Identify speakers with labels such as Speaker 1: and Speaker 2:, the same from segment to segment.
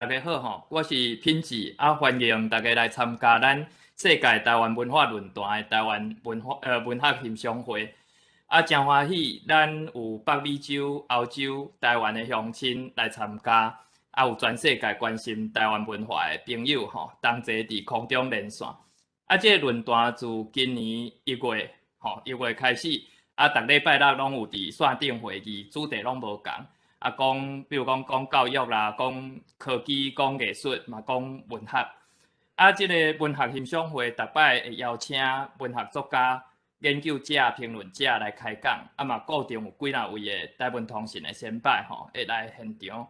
Speaker 1: 大家好吼，我是品志啊，歡迎大家來參加咱世界台灣文化論壇的台灣文化文學欣賞會。啊，誠歡喜，咱有北美洲、歐洲、台灣的鄉親來參加，啊，有全世界關心台灣文化的朋友吼，同齊佇空中連線。啊，這個論壇自今年一月吼一月開始，啊，逐禮拜六攏有佇線頂會議，主題攏無仝。啊，講，比如講講教育啦，講科技，講藝術，嘛講文學。啊，這个文學欣賞會逐擺會邀請文學作家、研究者、評論者來開講，啊嘛固定有幾若位的台文通訊的先輩吼會來現場。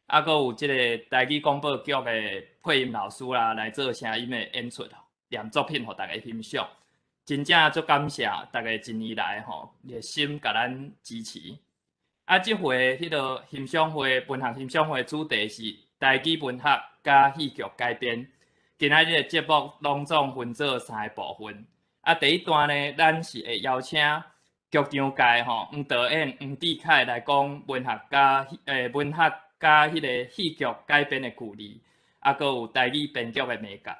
Speaker 1: 啊，閣有這个台語廣播劇的配音老師啦，來做聲音的演出，念作品予大家欣賞。真正足感謝大家一年來吼熱心共咱支持。啊，這回彼个欣賞會，文學欣賞會主題是台語文學佮戲劇改編。今仔日的節目攏總分做三个部分。啊，第一段呢，咱是會邀請劇場界吼黃導演黃智凱來講文學佮文學佮彼个戲劇改編的距離，啊，閣有台語編劇的眉角。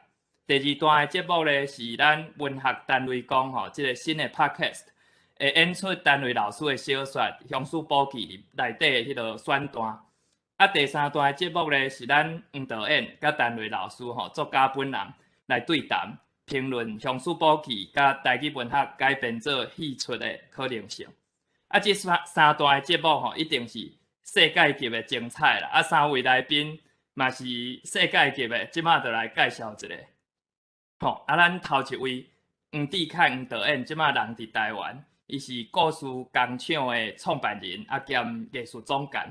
Speaker 1: 第二段的節目呢，是咱文學單位講吼，這个新的 podcast，會演出陳雷老師的小說《鄉事簿記》內底的彼个選段。啊，第三段的節目呢，是咱黃導演佮陳雷老師吼作家本人來對談評論《鄉事簿記》佮台語文學改編做戲出的可能性。啊，這三段的節目吼，一定是世界級的精彩啦！啊，三位來賓嘛是世界級的，這馬就來介紹一下。吼，啊，咱頭一位黃智凱黃導演，這馬人佇台灣。伊是故事工廠的創辦人，啊兼藝術總監。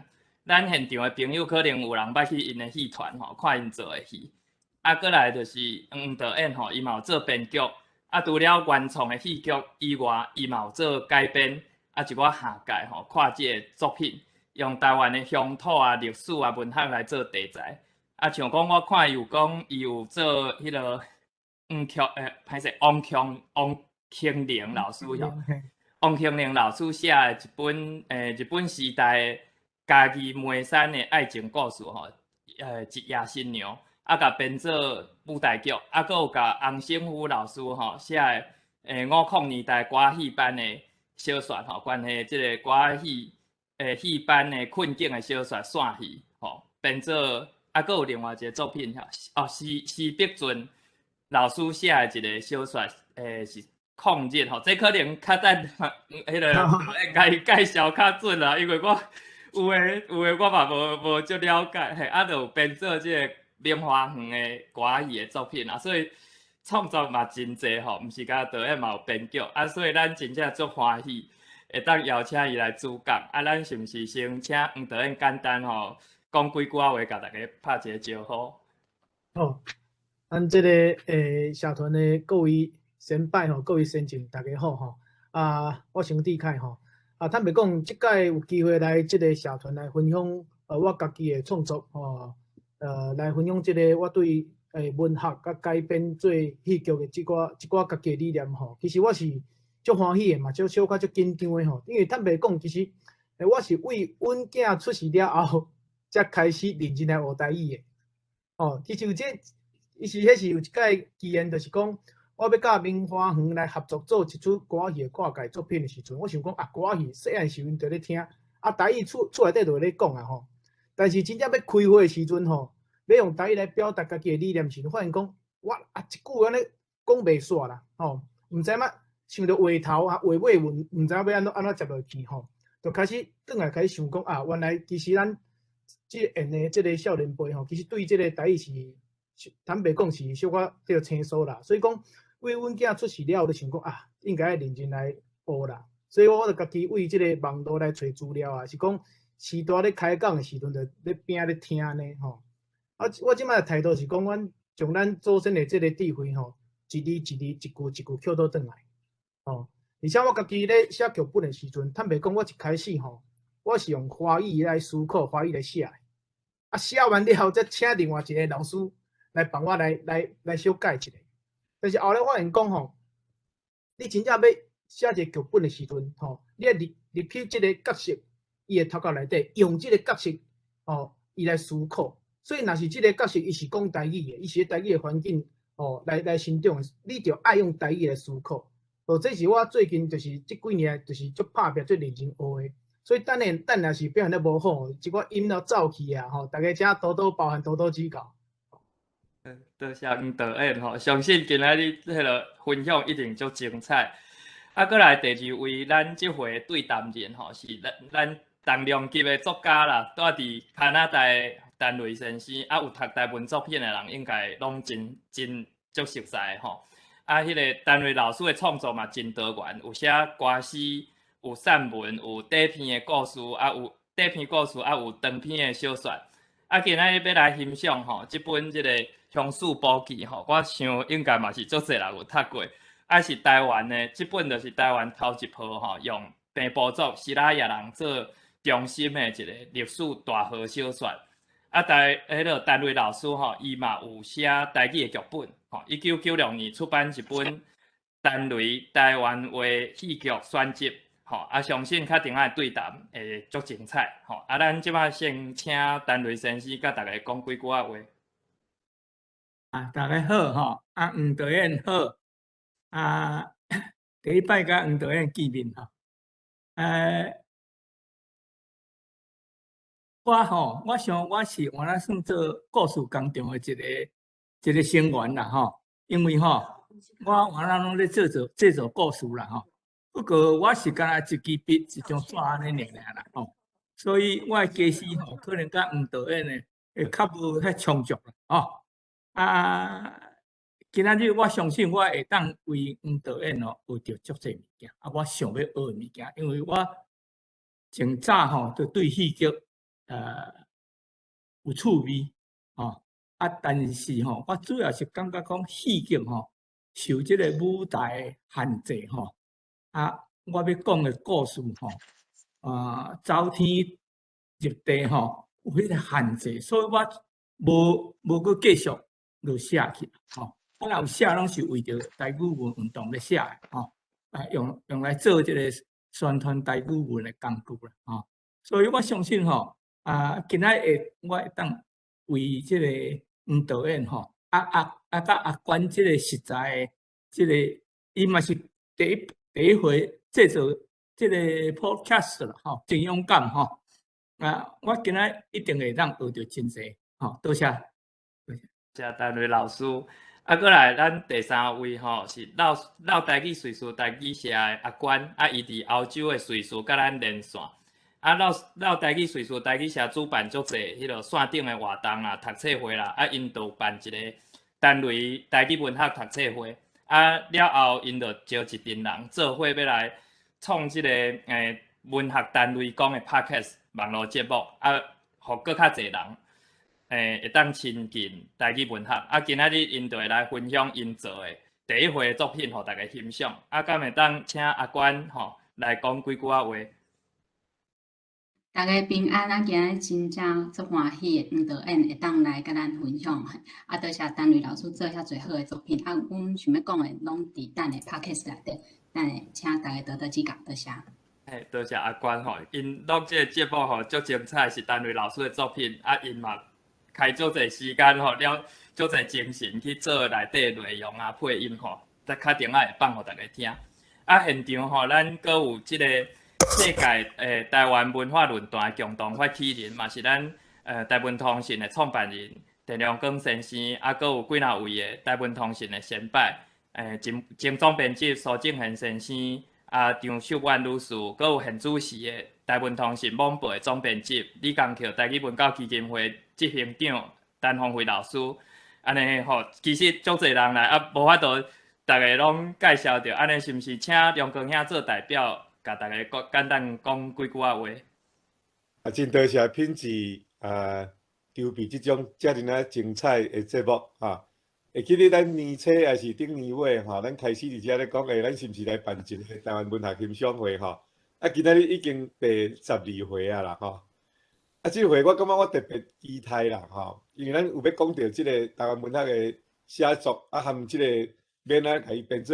Speaker 1: 咱現場的朋友可能有人捌去𪜶的戲團吼，看𪜶做的戲。啊，閣來就是黃導演吼，伊嘛有做編劇。啊，除了原創的戲劇以外，伊嘛有做改編，啊一寡下界吼，跨界的作品，用台灣的鄉土啊、歷史啊、文學來做題材。啊，像講我看伊有講，伊有做彼个黃強歹勢，王強王慶齡老師吼。王慶齡老師寫的一本日本時代嘉義梅山的愛情故事吼，一夜新娘，啊，共編做舞台劇，啊，閣有共洪勝夫老師吼寫的50年代歌仔戲班的小說吼，關係這个歌仔戲戲班的困境的小說散戲吼，編做啊，閣有另外一个作品吼，哦，施施碧俊老師寫的一个小說是抗日吼，這可能較等彼个共伊介紹較準啦，因為我有的有的我嘛無無足了解，嘿，啊，就有編做這个明華園的歌仔戲的作品啊，所以創作嘛真濟吼，毋是干焦導演嘛有編劇，啊，所以咱真正足歡喜會當邀請伊來主講，啊，咱是毋是先請黃導演簡單吼講幾句仔話，共大家拍一个招呼？
Speaker 2: 好，咱這个社團的各位先輩吼，各位先進，大家好吼。啊，我是黃智凱吼。啊，坦白講，這擺有機會來這个社團來分享，我家己的創作吼，來分享這个我對文學佮改編做戲劇的這寡一寡家己的理念吼。其實我是足歡喜的嘛，足小可足緊張的吼。因為坦白講，其實我是為阮囝出世了後，才開始認真來學台語的。哦，其實有這，伊是彼是有一擺機緣，就是講，我欲佮明華園來合作做一齣歌仔戲的跨界作品的時陣，我想講啊，歌仔戲細漢時陣就咧聽，啊，台語厝厝內底就咧講啊吼。但是真正欲開會的時陣吼，欲用台語來表達家己的理念時陣，發現講我啊一句按呢講袂煞啦，吼，毋知影想著話頭啊話尾毋毋知影欲按怎按怎接落去吼，就開始轉來開始想講啊，原來其實咱這緣的這个少年輩吼，其實對這个台語是坦白講是小可較生疏啦，所以講，為阮囝出世了後，就想講啊，應該愛認真來學啦。所以我就家己為這个網路來揣資料啊，是講時大咧開講的時陣，就咧邊仔咧聽呢吼。啊，我這擺的態度是講，阮將咱祖先的這个智慧吼，一字一字、一句一句抾倒轉來，吼。而且我家己咧寫劇本的時陣，坦白講，我一開始吼，我是用華語來思考，華語來寫的。啊，寫完了後，才請另外一个老師來幫我來來來修改一下。但是後來發現講吼，你真正欲寫一个劇本的時陣吼，你愛入入去這个角色伊的頭殼內底，用這个角色吼，伊來思考，所以若是這个角色伊是講台語的，伊是咧台語的環境哦來成長的，你就愛用台語來思考。哦，這是我最近就是這幾年就是足拍拚、足認真學的。所以等下等若是表現得無好，一寡音都走去啊吼，大家請多多包涵，多多指教。
Speaker 1: 多謝黃導演吼，相信今仔日彼个分享一定足精彩。啊，閣來第二位，咱這回對談人吼，是咱重量級的作家啦，住佇加拿大的陳雷先生，啊，有讀台文作品的人應該攏真真足熟悉的吼。啊，彼个陳雷老師的創作嘛真多元，有寫歌詩，有散文，有短篇的故事，啊，有短篇故事，啊，有長篇的小說。啊，今仔日欲來欣賞吼，這本這个《鄉事簿記》吼，我想應該嘛是足濟人有讀過。啊，是台灣的，這本就是台灣頭一部吼，用平埔族西拉雅人做中心的一个歷史大河小說。啊，台彼个陳雷老師吼，伊嘛有寫台語的劇本，吼，1996年出版一本《陳雷台灣話戲劇選集》，吼，啊，相信較陣仔的對談會足精彩，吼。啊，咱這擺先請陳雷先生佮大家講幾句仔話。
Speaker 3: 啊，大家好吼，啊，黃導演好，啊，第一擺佮黃導演見面吼，我吼，我想我是原來算做故事工廠的一個一個成員啦吼，因為吼，我原來攏咧製作故事啦吼，不過我是干焦一支筆一張紙按呢爾爾啦吼，所以我的家私吼，可能佮黃導演的會較無遐充足啦吼。啊，今仔日我相信我會當為黃導演哦學著足濟物件，啊，我想欲學的物件，因為我從早吼就對戲劇有趣味吼，啊，但是吼，我主要是感覺講戲劇吼受這个舞台限制吼，啊，我欲講的故事吼，啊，走天入地吼有彼个限制，所以我無閣繼續落寫去吼。我若有寫，攏是為著台語文運動咧寫的吼，啊，用來做這个宣傳台語文的工具啦吼。所以我相信吼，啊，今仔日我會當為這个黃導演吼，啊啊啊，佮阿關這个實在的這个，伊嘛是第一回製作這个 podcast 啦吼，真勇敢吼。啊，我今仔一定會當學著真濟吼，多謝。
Speaker 1: 謝陳雷老師。啊，閣來咱第三位吼是繞台語敘事台語社的阿關，啊，伊佇歐洲的隨時佮咱連線。啊，繞繞台語敘事台語社主辦足濟彼个線頂的活動啦、讀冊會啦，啊，𪜶就辦一个陳雷台語文學讀冊會。啊，了後𪜶就招一陣人做伙欲來創這个文學陳雷講的 Podcast 網路節目，啊，予閣較濟人會當親近台語文學。啊，今仔日𪜶就會來分享𪜶做的第一回的作品，予大家欣賞。啊，敢會當請阿關吼來講幾句仔話？
Speaker 4: 大家平安啊！今日真正足歡喜的，黃導演會當來佮咱分享。啊，多謝陳雷老師做遐濟好的作品。啊，阮想欲講的攏佇等下 Podcast 內底，等下請大家多多指教，多謝。
Speaker 1: 嘿，多謝阿關吼，𪜶錄這个節目吼足精彩，是陳雷老師的作品，啊，𪜶嘛開足濟時間吼，了足濟精神去做內底內容啊、配音吼，才較陣仔會放予大家聽。啊，現場吼，咱閣有這个世界台灣文化論壇共同發起人，嘛是咱台文通訊的創辦人鄭良光先生，啊，閣有幾若位的台文通訊的先輩，前總編輯蘇正賢先生，啊，張秀婉女士，閣有現主持的台文通訊網報的總編輯李江橋台語文教基金會執行長陳芳輝老師，按呢吼，其實足濟人來啊，無法度逐个攏介紹著，按呢是毋是請良光兄做代表，共大家講簡單講幾句仔話？
Speaker 5: 啊，真多謝品智啊，籌備這種遮爾仔精彩的節目哈。會記得咱年初抑是頂年尾吼，咱開始佇遮咧講，咱是毋是來辦一个台灣文學欣賞會吼？啊，今仔日已經第12回啊啦吼。啊，這回我感覺我特別期待啦吼，因為咱有欲講著這个台灣文學的寫作，啊，含這個欲按怎共伊編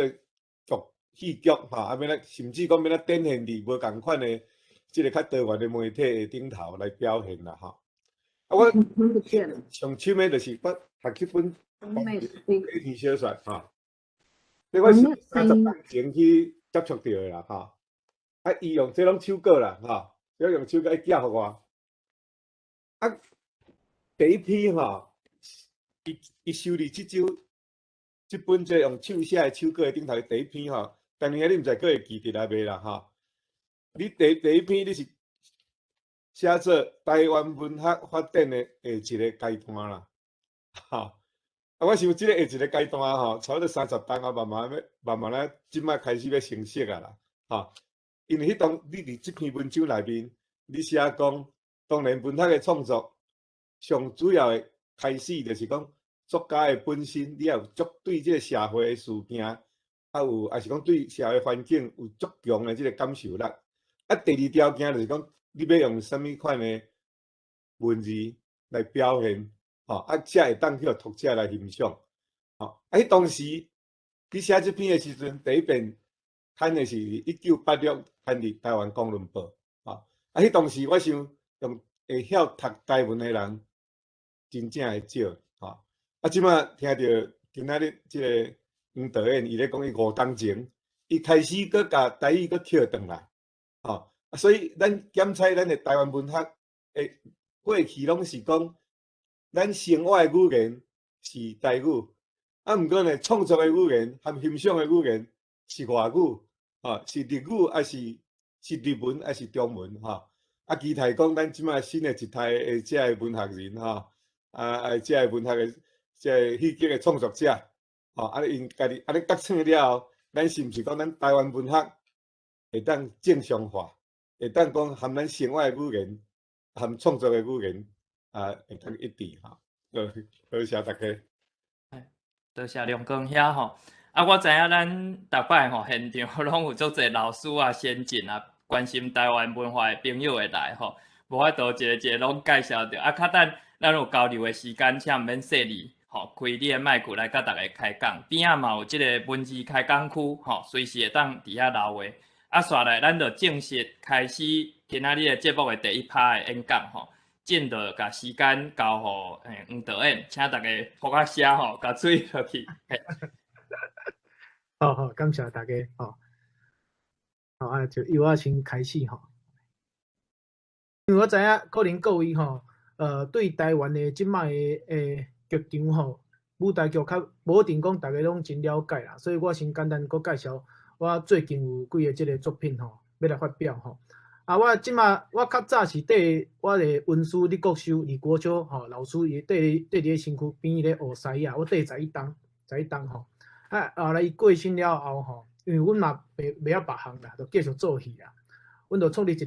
Speaker 5: 做劇戲劇吼，啊，欲按怎甚至講欲按怎展現佇無仝款的這个較多元的媒體的頂頭來表現啦吼。啊，我上深的就是我讀這本短篇小說吼，這我是30年前去接觸著的啦吼。啊，伊用這攏手稿啦吼，這用手稿伊寄予我。啊，第一篇吼，伊收佇這張這本這用手寫的手稿的頂頭，第一篇吼，當然你毋知閣會記得啊袂啦吼。你第一篇你是寫做台灣文學發展的下一個階段啦，吼。啊，我想這個下一個階段吼，差不多30冬啊，慢慢欲慢慢仔，這擺開始欲成熟啊啦，吼。因為彼當你佇這篇文章內面，你寫講，當然文學的創作上主要的開始就是講作家的本身，你也有足對這個社會的事件，啊有，抑是講對社會環境有足強的這個感受力。啊，第二條件就是講，你欲用啥物款的文字來表現，吼，啊，才會當去予讀者來欣賞，吼。啊，彼當時你寫這篇的時陣，第一遍刊的是1986刊佇台灣公論報，吼。啊，彼當時我想用會曉讀台文的人，真正會少，吼。啊，這擺聽著今仔日這个黃導演伊咧講伊5冬前，伊開始閣共台語閣抾轉來，吼。啊，所以咱檢採咱的台灣文學的過去攏是講，咱生活的語言是台語，啊，毋過呢，創作的語言和欣賞的語言是外語，吼，是日語抑是日文抑是中文，吼。啊，期待講咱這擺新的一代的這个文學人，吼，啊，這个文學的這个戲劇的創作者，吼，啊，𪜶家己按呢覺醒了後，咱是毋是講咱台灣文學會當正常化？會當講含咱生活的語言，含創作的語言，啊，會當一致吼。好，多謝大家。
Speaker 1: 多謝龍光兄吼。啊，我知影咱逐擺吼現場攏有足濟老師啊、先進啊，關心台灣文化的朋友會來吼，無法度一个一个攏介紹著。啊，較等咱有交流的時間，請毋免細膩吼，開你的麥克來佮大家開講。邊仔嘛有這个文字開講區吼，隨時會當佇遐留話。啊，紲來咱就正式開始今仔日的節目的第一趴的演講吼。進就共時間交予黃導演，請大家噗仔聲吼，共喙落去。
Speaker 2: 好好，感謝大家吼。好啊，就由我先開始吼。因為我知影，可能各位吼，對台灣的這擺的劇場吼，舞台劇較無一定講大家攏真了解啦，所以我先簡單閣介紹我最近有幾个這个作品吼，欲來發表吼。啊，我這擺我較早是綴我的恩師李國修、李國修吼老師伊綴綴佇咧身軀邊咧學西啊，我綴11冬，11冬吼。啊，後來伊過身了後吼，因為阮嘛袂曉別項啦，就繼續做戲啦。阮就創立一個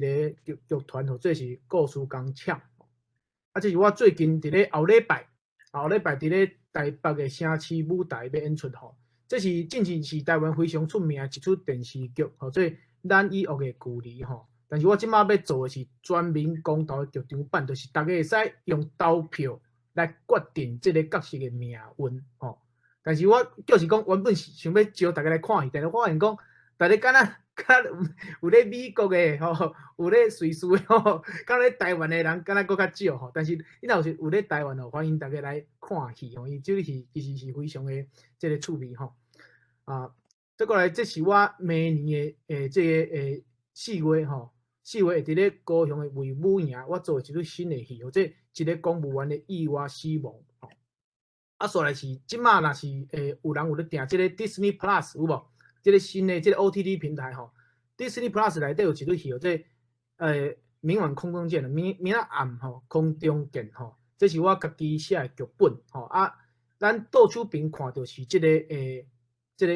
Speaker 2: 劇團，號做是故事工廠。啊，這是我最近佇咧後禮拜，後禮拜佇咧台北的城市舞台欲演出吼。這是進前是台灣非常出名的一齣電視劇，號做《咱與惡的距離》吼。但是我這擺欲做的是全民公投的劇場版，就是大家會使用投票來決定這个角色的命運吼。但是我就是講原本是想欲招大家來看戲，但是我發現講，大家敢若較有咧美國的吼，有咧瑞士的吼，敢若咧台灣的人敢若閣較少吼。但是你若有咧台灣吼，歡迎大家來看戲吼，伊這个戲其實是非常的這个趣味吼。啊，再過來，這是我明年的這个4月吼，4月會佇咧高雄的衛武營，我做一齣新的戲，號做一个公務員的意外死亡吼。啊，紲來是這擺若是有人有咧訂這个 Disney Plus 有無？這个新的這个 OTT 平台吼，Disney Plus 內底有一齣戲，號做明晚空中見，明明仔暗吼空中見吼，這是我家己寫的劇本吼。啊，咱倒手邊看著是這个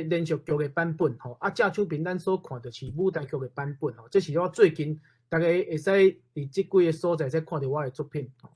Speaker 2: 連續劇的版本吼，啊，正手邊咱所看著是舞台劇的版本吼。這是我最近大家會使佇這幾个所在才看著我的作品吼。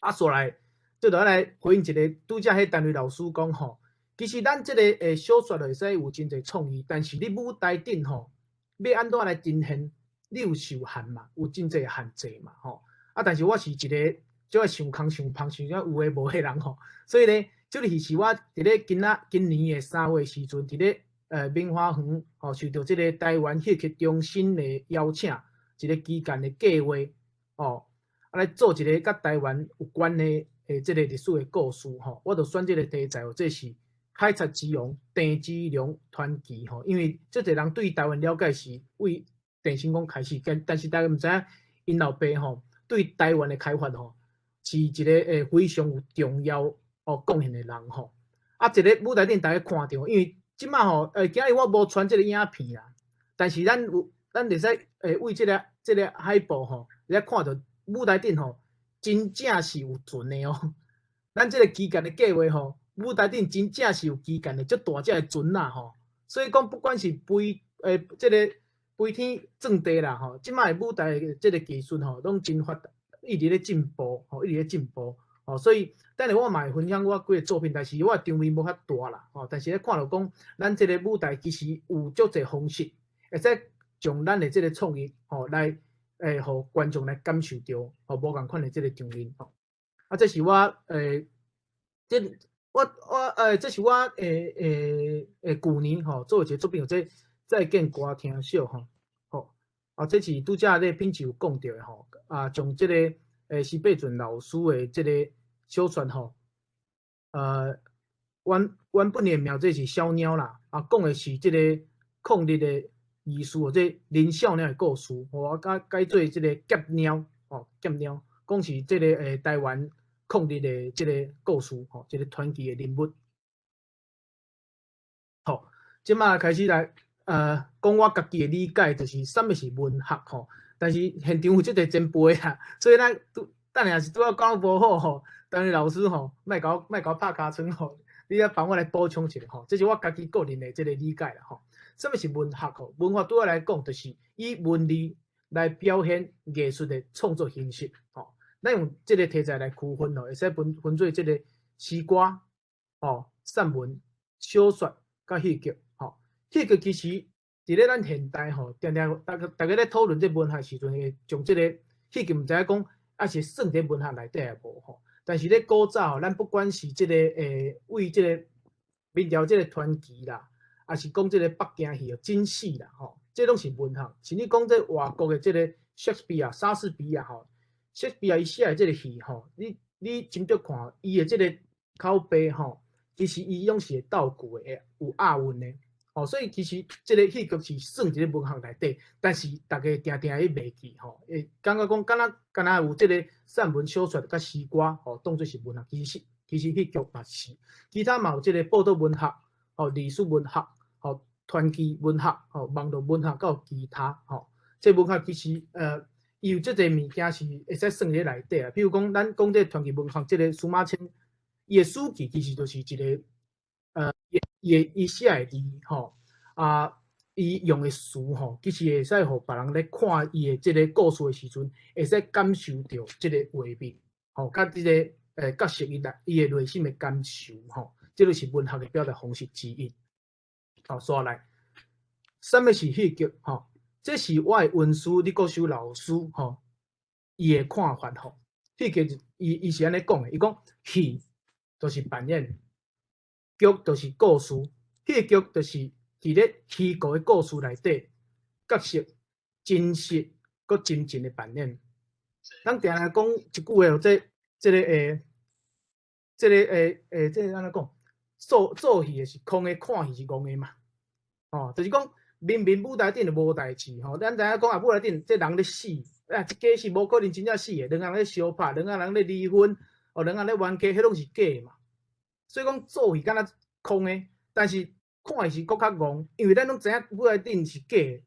Speaker 2: 啊，紲來，這就來回應一个拄才彼單位老師講吼，其實咱這个小說會使有真濟創意，但是你舞台頂吼，欲按怎來呈現，你有受限嘛，有真濟限制嘛吼。啊，但是我是一个足愛想空想芳想啥有的無的人吼，所以呢，這个戲是我佇咧今仔今年的3月時陣，佇咧明華園吼，受著這个台灣戲劇中心的邀請，一个旗艦的計劃吼。啊來做一个佮台灣有關的這个歷史的故事吼，我就選這个題材，這是《海賊之王》鄭芝龍傳奇吼，因為足濟人對台灣了解是為鄭成功開始，但是大家毋知影𪜶老爸吼對台灣的開發吼是一个非常有重要哦貢獻的人吼。啊，一个舞台頂大家看著，因為這擺吼，今日我無傳這个影片啦，但是咱有咱會使為這个海報吼，會使看著舞台頂吼，真正是有船的哦。咱這个旗艦的計畫吼，舞台頂真正是有旗艦的，足大隻的船仔吼。所以講，不管是飛這个飛天鑽地啦吼，這擺的舞台的這个技術吼，攏真發達，一直咧進步吼，一直咧進步吼。所以，等下我嘛會分享我幾个作品，但是我的場面無遐大啦吼。但是咧看著講，咱這个舞台其實有足濟方式，會使將咱的這个創意吼來予觀眾來感受著吼無仝款的這个場面吼。啊，這是我這我我這是我舊年吼做一个作品，叫做再見歌廳秀吼。吼，啊，這是拄才咧品質有講著的吼，啊，將這个施伯俊老師的這个小說吼，原本的名字是小貓啦，啊，講的是這个抗日的義士，這林小貓的故事，我改做這个劫貓，吼，劫貓，講是這个台灣抗日的這个故事，吼，這个傳奇的人物。好，這擺開始來，講我家己的理解，就是啥物是文學吼。但是現場有足濟前輩啊，所以咱拄等下是拄仔講無好吼，當然老師吼，莫共我拍尻川吼，你愛幫我來補充一下吼，這是我家己個人的這个理解啦吼。啥物是文學吼？文學對我來講，就是以文字來表現藝術的創作形式吼。咱用這个題材來區分吼，會使分做這个詩歌、吼散文、小說佮戲劇吼。戲劇其實佇咧咱現代吼，定定逐家咧討論這文學時陣，會將這个戲劇毋知影講抑是算佇文學內底抑無吼。但是咧古早吼，咱不管是這个為這个明朝這个傳奇啦，抑是講這个北京戲、京戲啦吼，這攏是文學。甚至講這外國的這个莎士比亞、莎士比亞吼，莎士比亞伊寫的這个戲吼，你斟酌看伊的這个口白吼，其實伊攏是會倒句的，有押韻的。吼，所以其實這个戲劇是算佇咧文學內底，但是逐家定定會袂記吼，會感覺講敢若敢若有這个散文小說佮詩歌吼，當做是文學，其實戲劇嘛是，其他嘛有這个報道文學、吼歷史文學、吼傳奇文學、吼網絡文學，閣有其他吼。這文學其實伊有足濟物件是會使算佇咧內底啊。比如講，咱講這個傳奇文學，這个司馬遷伊的史記其實就是一个伊寫的字吼，啊，伊用的詞吼，其實會使予別人咧看伊的這个故事的時陣，會使感受著這个畫面，吼，佮這个角色伊的內心的感受吼，這個是文學的表達方式之一。好，煞來，啥物是戲劇？吼，這是我的恩師李國修老師吼，伊的看法吼。戲劇伊是按呢講的，伊講戲就是扮演，劇就是故事，戲劇就是佇咧虛構的故事內底，角色真實閣真情的扮演。咱定定講一句話，這個按怎講？做戲的是空的，看戲是戇的嘛。哦，就是講明明舞台頂就無代誌吼，咱知影講啊，舞台頂這人咧死，啊，這假死無可能真正死的，兩个人咧相拍，兩个人咧離婚，哦，兩个人咧冤家，彼攏是假的嘛。所以講做戲敢若空的，但是看戲是閣較戇，因為咱攏知影舞台頂是假的，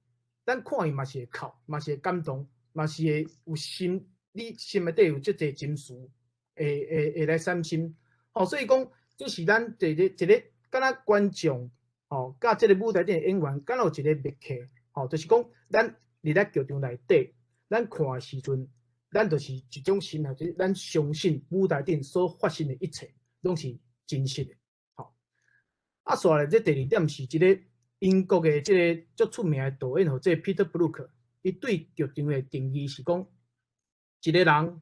Speaker 2: 咱看戲嘛是會哭，嘛是會感動，嘛是會有心，你心內底有足濟情緒，會來產生。吼，所以講這是咱一个一个敢若觀眾，吼，佮這个舞台頂的演員，敢若有一个默契，吼，就是講咱佇咧劇場內底，咱看的時陣，咱就是一種心態，就是咱相信舞台頂所發生的一切，攏是真實的。吼，啊，煞來這第二點是這个英國的這个足出名的導演，吼，這个 Peter Brook，伊對劇場的定義是講，一个人佇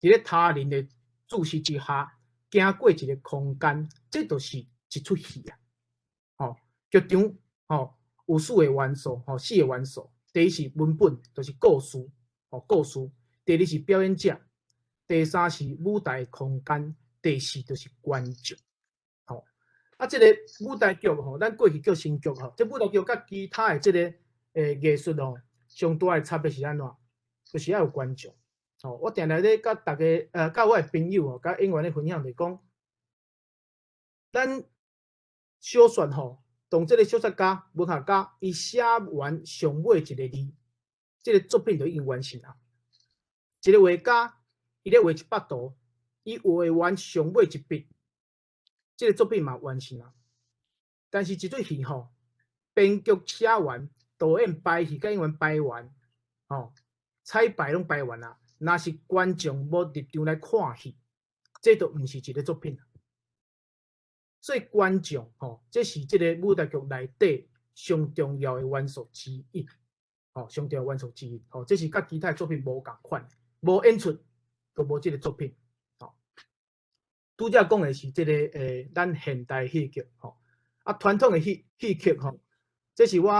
Speaker 2: 咧他人的注視之下，行過一个空間，這就是一齣戲啊！吼，劇場吼有四个元素，吼四个元素。第一是文本，就是故事，吼故事。第二是表演者，第三是舞台空間，第四就是觀眾。吼，啊，這個舞台劇吼，咱過去叫新劇吼，這舞台劇佮其他的這個藝術吼，上大的差別是按怎？就是愛有觀眾。吼，我定定咧佮逐家，佮我的朋友吼，佮演員咧分享，就講，咱小說吼，當這個小說家、文學家，伊寫完上尾一个字，這個作品就已經完成啊。一個畫家，伊咧畫一幅圖，伊畫完上尾一筆，這個作品嘛完成啊。但是，一齣戲吼，編劇寫完，導演排戲，佮演員排完，吼，彩排攏排完啊。若是觀眾無入場來看戲，這就毋是一個作品。所以觀眾吼，這是這個舞台劇內底上重要的元素之一，吼，上重要元素之一，吼，這是佮其他作品無仝款，無演出就無這個作品，吼。拄才講的是這個咱現代戲劇，吼，啊，傳統的戲曲吼，這是我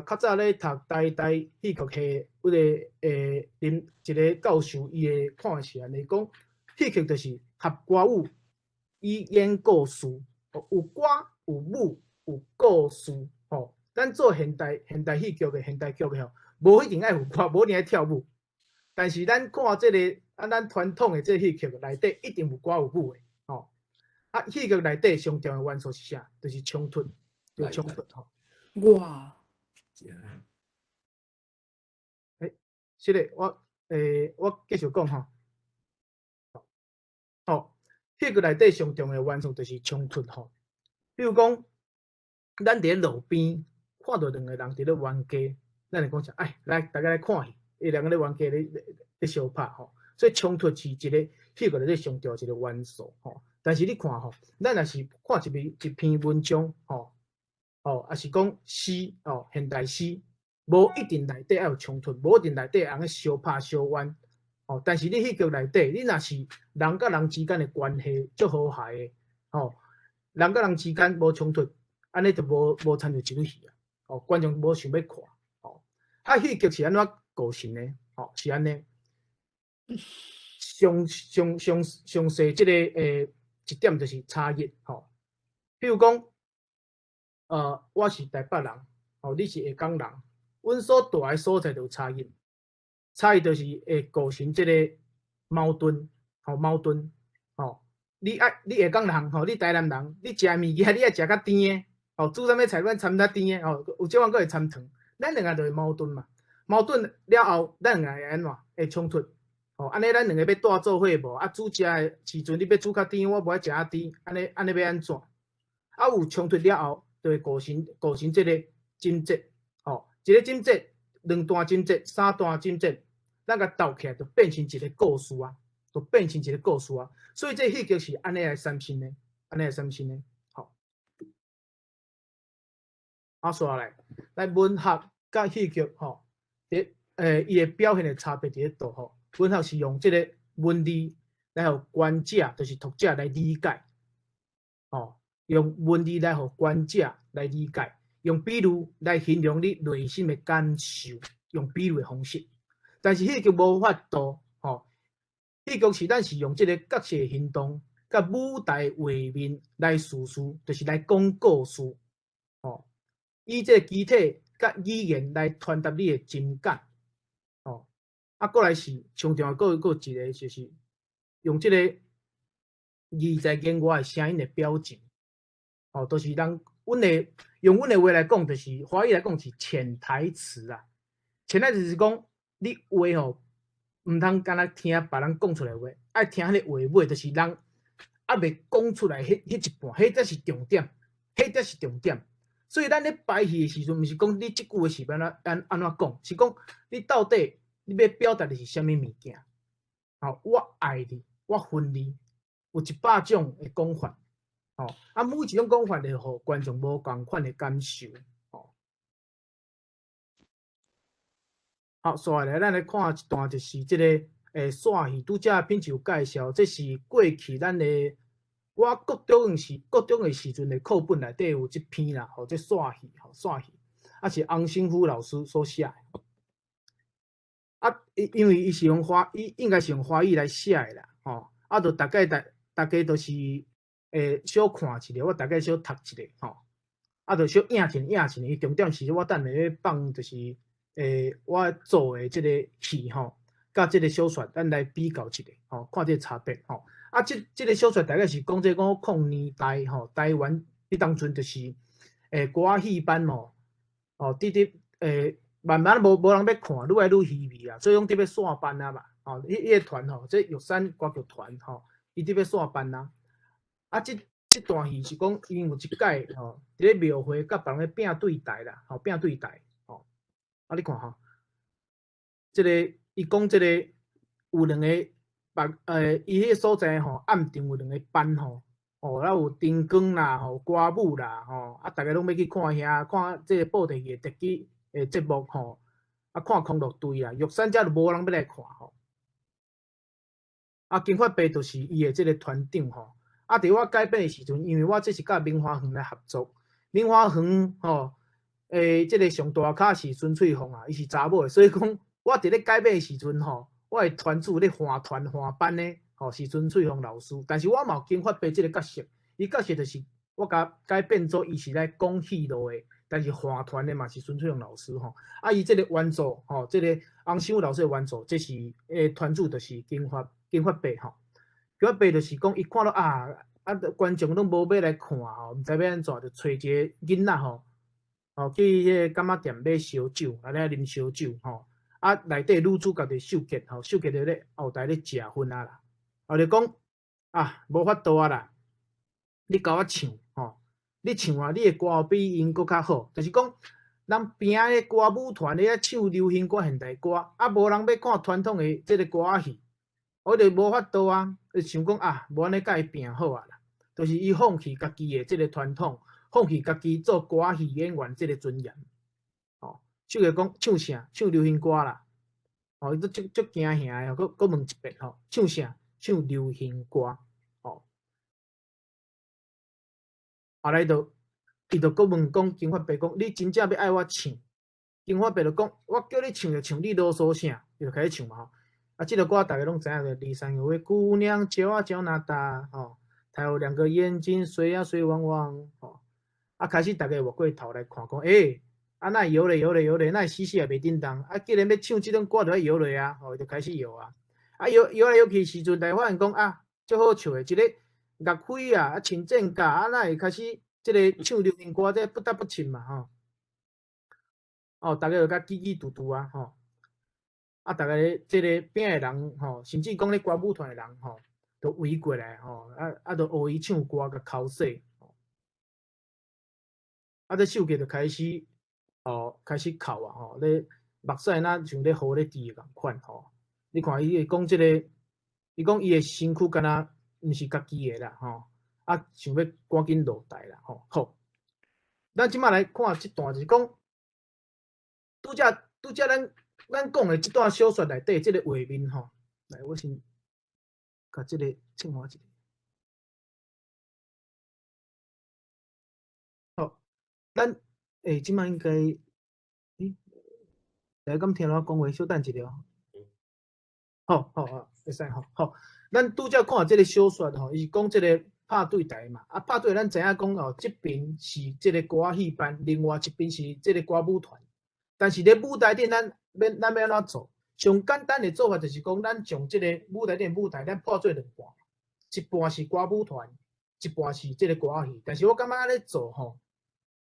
Speaker 2: 較早咧讀台大戲曲系，迄個林一個教授伊的看法是按呢講，戲曲就是合歌舞以演故事。有歌有舞有故事，吼！咱做現代戲劇的現代劇的吼，無一定愛有歌，無一定愛跳舞。但是咱看這個啊，咱傳統的這個戲曲內底一定有歌有舞的，吼！啊，戲劇內底上重要的元素是啥？就是衝突，就是衝突吼。
Speaker 6: 哇！
Speaker 2: 欸，是的，我繼續講吼。好。戲劇內底上重要的元素就是衝突吼，比如講，咱佇咧路邊看著兩個人佇咧冤家，咱會講啥？哎，來，大家來看戲，彼兩個咧冤家咧相拍吼，所以衝突是一個戲劇內底上重要一個元素吼。但是你看吼，咱若是看一篇文章吼，吼，抑是講詩吼，現代詩，無一定內底愛有衝突，無一定內底會相拍相冤。哦，但是你戲劇內底，你若是人佮人之間的關係足和諧的，吼，人佮人之間無衝突，按呢就無親像一齣戲啊，哦，觀眾無想欲看，吼，啊，戲劇是按怎構成的？吼，是按呢，上上上上細這個一點就是差異，吼，比如講，我是台北人，吼，你是下港人，阮所蹛的所在就有差異。差異就是會構成這個矛盾，吼，矛盾，吼，你愛你下港人，吼，你台南人，你食物件你愛食較甜的，吼，煮啥物菜攏摻較甜的，吼，有少可閣會摻糖，咱兩個就會矛盾嘛，矛盾了後，咱兩個會按怎？會衝突，吼，按呢咱兩個欲蹛做伙無？啊，煮食的時陣你欲煮較甜，我無愛食較甜，按呢按呢欲按怎？啊，有衝突了後，就會構成這個情節，吼，一個情節。兩段情節、三段情節，咱共鬥起來就變成一個故事啊，就變成一個故事啊。所以這戲劇是按呢來產生的，按呢來產生的。好，啊，紲來，來文學佮戲劇吼，佇伊的表現的差別佇咧佗吼。文學是用這個文字來予觀者，就是讀者來理解，吼，用文字來予觀者來理解。用比喻來形容你內心的感受，用比喻的方式。但是戲劇無法度，吼，戲劇是咱是用這個角色的行動，佮舞台畫面來敘事，就是來講故事，吼，以這個肢體佮語言來傳達你的情感，吼。啊，閣來是上重要，閣閣一個就是用這個字在言外的聲音的表情，吼，就是人。阮的用阮的話來講，就是華語來講是潛台詞啊。潛台詞是講你話吼，毋通干焦聽別人講出來話，愛聽彼個話尾，就是人猶未講出來彼一半，彼才是重點，彼才是重點。所以咱咧排戲的時陣，毋是講你這句話是欲按怎按按怎講，是講你到底你欲表達的是啥物物件。吼，我愛你，我恨你，有100種的講法。吼，啊，每一種講法會予觀眾無仝款的感受。吼，好，紲來咱來看一段，就是這個散戲，拄才品有介紹，這是過去咱的我國中的時陣的課本內底有這篇啦，吼，這散戲，吼，散戲，啊是洪勝夫老師所寫的。啊，因為伊是用華，伊應該是用華語來寫的啦。吼，啊，就大概大家都是會小看一下，我大概小讀一下吼，啊，就小影一下影一下，伊重點是我等下欲放就是我做的這個戲吼，佮這個小說，咱來比較一下吼，看這個差別吼。啊，這個小說大概是講這個五零年代吼，台灣彼當陣就是歌仔戲班吼，哦，直直慢慢無人欲看，愈來愈稀微啊，所以講得欲散班啊嘛，吼，彼個團吼，這玉山歌劇團吼，伊得欲散班啊。啊，這段戲是講𪜶有一擺吼，佇咧廟會佮別人咧拚對台啦，吼，拚對台，吼。啊，你看吼，這個伊講這個有兩個別伊彼個所在吼，暗場有兩個班吼，哦，啊有燈光啦，吼，歌舞啦，吼，啊，逐家攏欲去看遐，看這個布袋戲的特技的節目吼，啊，看康樂隊啦，玉山遮就無人欲來看吼。啊，金發伯就是伊的這個團長吼。啊，佇我改編的時陣，因為我這是佮明華園來合作，明華園吼，這個上大咖是孫翠鳳啊，伊是查某的，所以講我佇咧改編的時陣吼，我的團主咧換團換班的吼是孫翠鳳老師，但是我嘛有金發伯這個角色，伊角色就是我共改變做伊是來講戲路的，但是換團的嘛是孫翠鳳老師吼。啊，伊這個原作吼，這個洪秀老師的原作，這是團主就是金發伯吼。金發伯就是講，伊看到啊啊，觀眾攏無欲來看吼，毋知欲按怎，就揣一個囡仔吼，哦去彼個柑仔店買燒酒，啊咧啉燒酒吼，啊內底女主角就秀吉吼，秀吉就咧後台咧食薰仔啦，後就講啊無法度啊啦，你共我唱吼，你唱啊，你的歌比𪜶閣較好，就是講人邊仔的歌舞團咧唱流行歌、現代歌，啊無人欲看傳統的這個歌仔戲。我就無法度啊，就想講啊，無按呢共伊拚好啊啦，就是伊放棄家己的這個傳統，放棄家己做歌仔戲演員這個尊嚴。哦，唱個講唱啥？唱流行歌啦。哦，伊都足足驚嚇的，閣閣問一遍吼，唱啥？唱流行歌。哦，後來就伊就閣問講金發伯講，你真正欲愛我唱？金發伯就講，我叫你唱就唱，你囉嗦啥？伊就開始唱嘛吼。啊，這個歌大家攏知影，就驪山有位姑娘，腳啊腳若大，吼，她有兩個眼睛，水啊水汪汪，吼。啊，開始大家回過頭來看，講，欸，啊，哪會搖咧搖咧搖咧，哪會死死也袂振動？啊，既然欲唱這種歌，就愛搖落啊，吼，就開始搖啊。啊，搖搖來搖去時陣，大家發現講啊，足好笑的，一個岳飛啊，啊，穿戰甲，啊，哪會開始這個唱流行歌，這不得不唱嘛，吼。哦，大家就共嘰嘰嘟嘟啊，吼。啊，逐家這個邊的人吼，甚至講咧歌舞團的人吼，都圍過來吼，啊啊，就學伊唱歌共剾洗。啊，這秀吉就開始哦，開始哭啊吼，咧目屎若像咧雨咧滴仝款吼。你看伊會講這個，伊講伊的身軀敢若毋是家己的啦吼，啊，想欲趕緊落台啦吼。好，咱這擺來看這段，就是講拄才拄才咱。咱講的這段小說內底這個畫面吼，來，我先共這個切換一下。好，咱這擺應該，欸，大家敢聽我講話？小等一下哦。好好好，會使吼。好，咱拄才看這個小說吼，伊是講這個拍對台嘛，啊，拍對台咱知影講哦，這邊是這個歌仔戲班，另外一邊是這個歌舞團。但是咧舞台頂，咱欲按怎做？上簡單的做法就是講，咱將這個舞台頂舞台，咱破做兩半，一半是歌舞團，一半是這個歌仔戲。但是我感覺按呢做吼，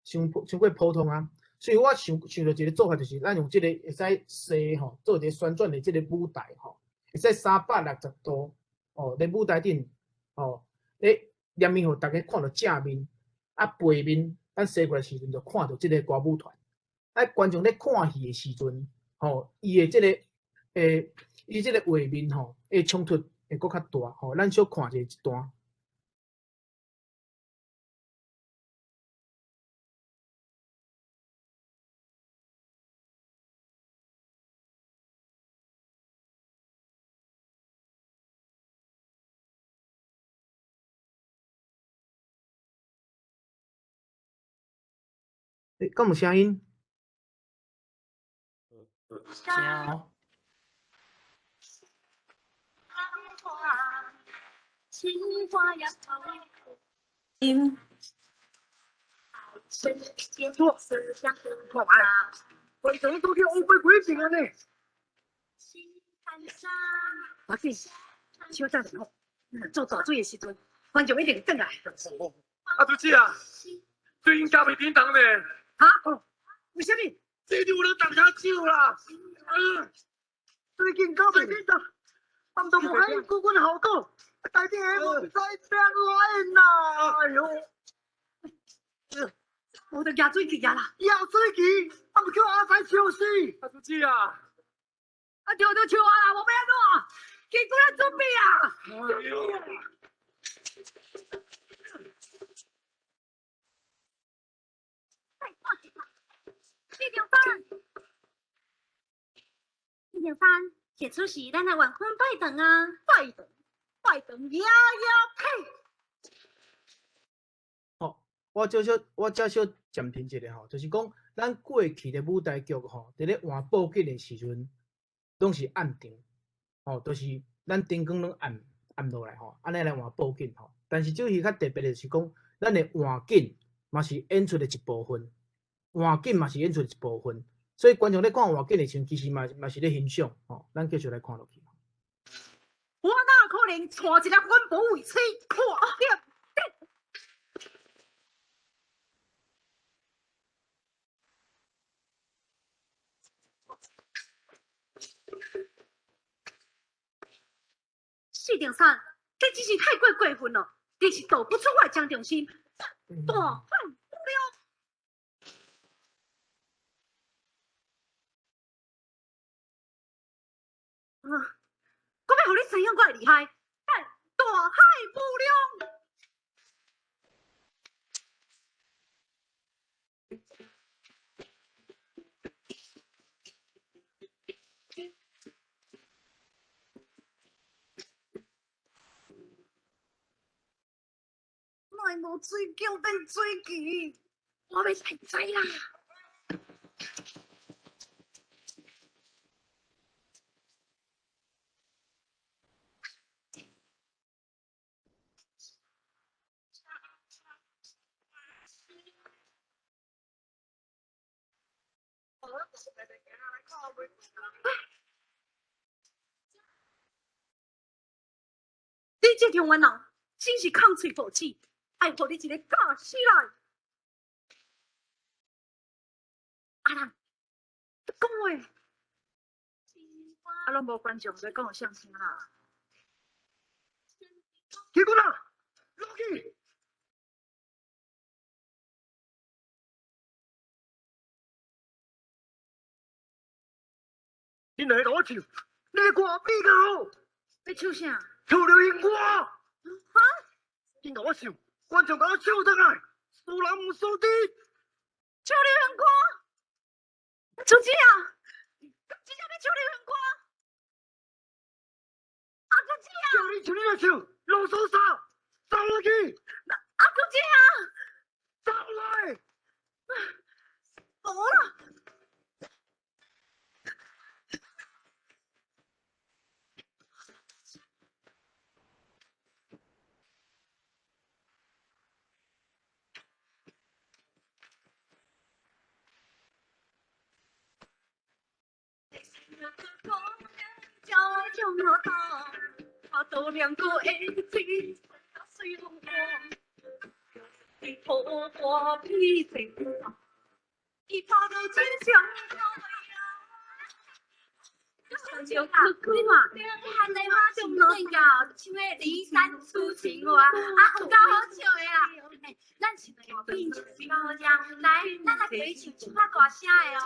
Speaker 2: 傷傷過普通啊。所以我想想著一個做法，就是咱用這個會使踅吼，做一個旋轉的這個舞台吼，會使360度哦，咧舞台頂吼，咧連面予逐家看著正面，啊背面，咱踅過來時陣就看著這個歌舞團。啊，觀眾咧看戲的時陣，吼，伊的這個，伊這個畫面吼，會衝突會閣較大，吼，咱小看者這段。欸，敢有聲音？
Speaker 1: 聲哦。
Speaker 6: 音。
Speaker 2: 看觅，观众都去乌龟鬼变按呢。
Speaker 6: 无紧，小等下，做大水的时阵，观众一定转来。
Speaker 7: 阿拄姊啊，最近加袂叮当呢？
Speaker 6: 哈？为啥物？
Speaker 7: 这里有人动较少啦。
Speaker 2: 最近加袂叮当，暗都无海孤军效果，台顶下无知变来啦。哎哟！
Speaker 6: 无就举水旗啊啦！
Speaker 2: 举水旗，啊毋叫阿仔笑死。
Speaker 7: 阿拄姊啊！
Speaker 6: 啊对对，笑啊啦，无欲按怎？旗鼓咧准备啊！
Speaker 7: 哎哟！
Speaker 8: 谢长山，谢长山，演出时咱来晚婚拜堂啊！
Speaker 6: 拜堂，拜堂，呀呀呸！
Speaker 2: 吼，我少少，我少少暂停一下吼，就是讲，咱过去的舞台剧吼，伫咧换布景的时阵，拢是暗场，吼，就是咱灯光拢暗暗落来吼，按呢来换布景吼。但是这戏较特别的是讲，咱的换景嘛是演出的一部分，换景嘛是演出的一部分，所以观众咧看换景的时阵，其实嘛嘛是咧欣赏吼。咱继续来看落去。
Speaker 6: 我哪可能带一粒阮宝为吹看点？
Speaker 8: 四长山，这真是太过过分了！你是道不出我的张中心，大海无量。
Speaker 6: 啊！我欲予你知影我的厉害，大海无量。
Speaker 8: 莫无水饺变水旗，我欲来知啦！
Speaker 6: 你这中原人真是空喙无齿，爱予你一个教死来！
Speaker 8: 阿兰，你讲话，
Speaker 6: 啊，拢无观众，所以讲有相声啦。
Speaker 2: 起鼓啦，落去！你两个共我唱，你的歌比较好。
Speaker 8: 欲唱啥？
Speaker 2: 唱流行歌。
Speaker 8: 哈？
Speaker 2: 紧共我唱，观众共我唱转来，输人毋输阵。
Speaker 6: 唱流行歌？主持啊，真正欲唱流行歌？阿主持啊！
Speaker 2: 叫你唱你就唱，啰嗦啥？走落去！
Speaker 6: 阿主持啊！
Speaker 2: 走来！
Speaker 6: 无啦。
Speaker 8: 你看，汉丽花上最后唱的《离山出情话》，啊，有够好笑的啊！欸，咱唱的哦，比唱比较好听。来，咱来陪伊唱，唱较大声的哦。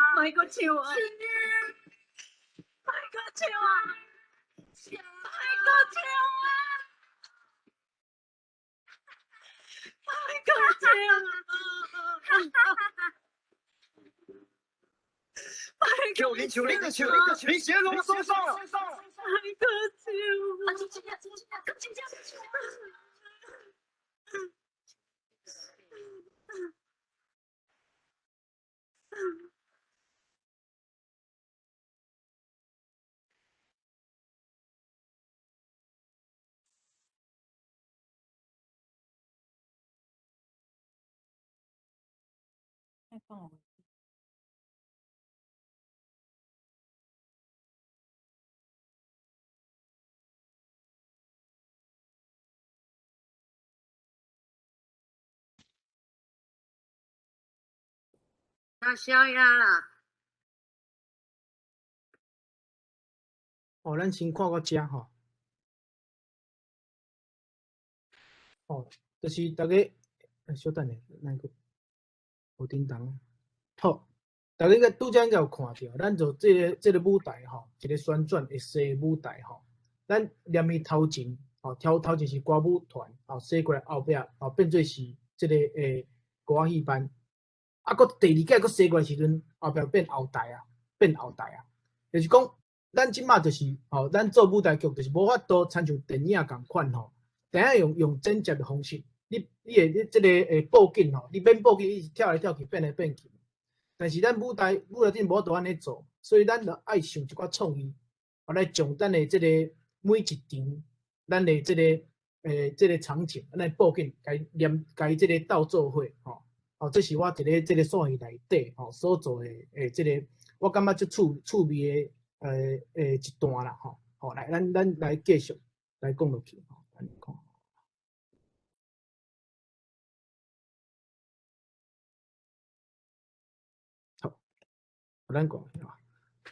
Speaker 6: 莫阁唱啊！莫阁唱啊！莫阁唱啊！莫阁唱啊！
Speaker 2: 叫你唱你就唱，你是咧啰嗦啥？
Speaker 6: 莫閣唱啊！真正，真正，閣真正唱。食宵夜啦！
Speaker 2: 哦，咱先看到遮吼。哦，就是逐家，小等下，咱閣無叮當。好，逐家個拄才應該有看著，咱就這個舞台吼，一個旋轉會踅的舞台吼，咱連伊頭前吼，頭前是歌舞團，吼，踅過來後壁吼，變做是這個歌仔戲班。啊，閣第二屆閣踅過來時陣，後壁變後台啊，變後台啊，就是講，咱這馬就是吼，咱做舞台劇就是無法度親像電影仝款吼，電影用剪接的方式，你會你這個布景吼，你免布景，伊是跳來跳去，變來變去。但是咱舞台頂無法度按呢做，所以咱就愛想一寡創意，來將咱的這個每一場，咱的這個場景，咱的布景，共連共這個鬥做伙吼。哦，這是我佇咧這個線戲內底吼所做的這個，我感覺足趣味的一段啦吼。好，來，咱來繼續來講落去吼。咱看。好，咱講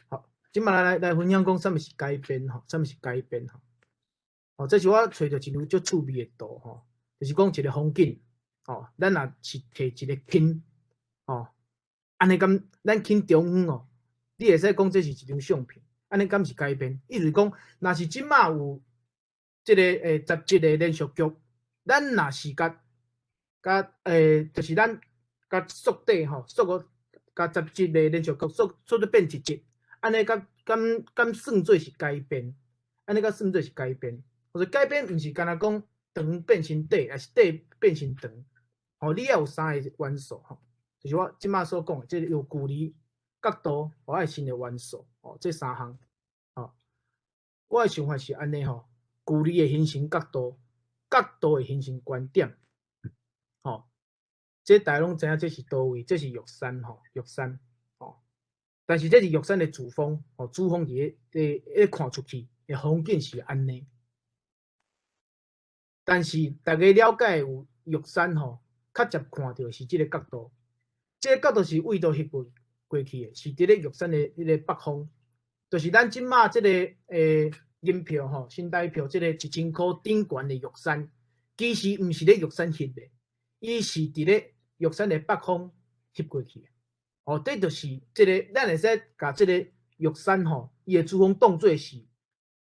Speaker 2: 好，這馬來分享講啥物是改編吼，啥物是改編吼。哦，這是我揣著一張足趣味的圖吼，就是講一個風景。哦，咱若是摕一個輕，哦，按呢敢咱輕中央哦，你會使講這是一張相片，按呢敢是改編？意思講，若是這馬有這個十集的連續劇，咱若是共就是咱共縮短吼，縮個共十集的連續劇縮做變一集，按呢敢算做是改編？按呢敢算做是改編？或者改編毋是干焦講長變成短，抑是短變成長？哦，你愛有三個元素吼，就是我這馬所講的，這個有距離、角度，和愛新的元素，哦，這三項，哦，我的想法是按呢吼，距離會形成角度，角度會形成觀點，吼，這大家攏知影，這是佗位，這是玉山吼，玉山，吼，但是這是玉山的主峰，吼，主峰佇咧咧看出去的風景是按呢，但是大家了解有玉山吼。較捷看著是這個角度，這個角度是為佗翕過去的，是佇咧玉山的彼個北方，就是咱這馬這個銀票吼，新台票這個1000箍頂懸的玉山，其實毋是咧玉山翕的，伊是佇咧玉山的北方翕過去的。哦，這就是這個，咱會使共這個玉山吼，伊的主峰當做是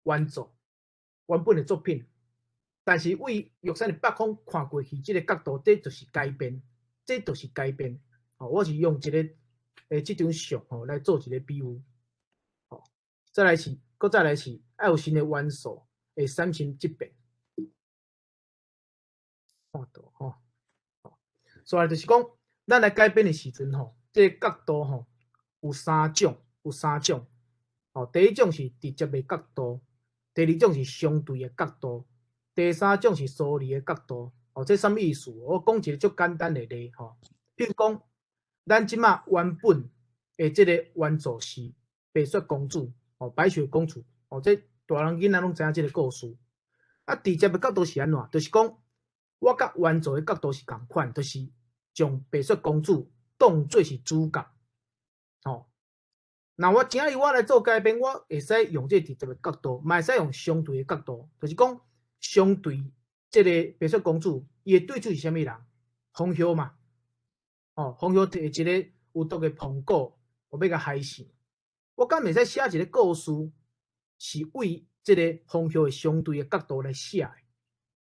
Speaker 2: 原作、原本的作品。但是為玉山的北方看過去，這個角度，這就是改編，這就是改編。哦，我是用一個這張相吼來做一個比喻。哦，再來是，閣再來是，愛有新的元素會產生質變。看到吼，所以就是講，咱來改編的時陣吼，這個角度吼有三種，有三種。哦，第一種是直接的角度，第二種是相對的角度。第三種是疏離的角度，哦，這啥物意思？我講一個足簡單的例吼，比如講，咱這馬原本的這個原作是白雪公主，哦，白雪公主，哦，這大人囡仔攏知影這個故事。啊，直接的角度是按怎？就是講，我佮原作的角度是仝款，就是將白雪公主當做是主角，吼。若我請伊我來做改編，我會使用這個直接的角度，嘛會使用相對的角度，就是講。相對這個白雪公主，伊的對手是啥物人？紅袖嘛，哦，紅袖摕一個有毒的蘋果，欲共害死。我敢會使寫一個故事，是為這個紅袖的相對的角度來寫的。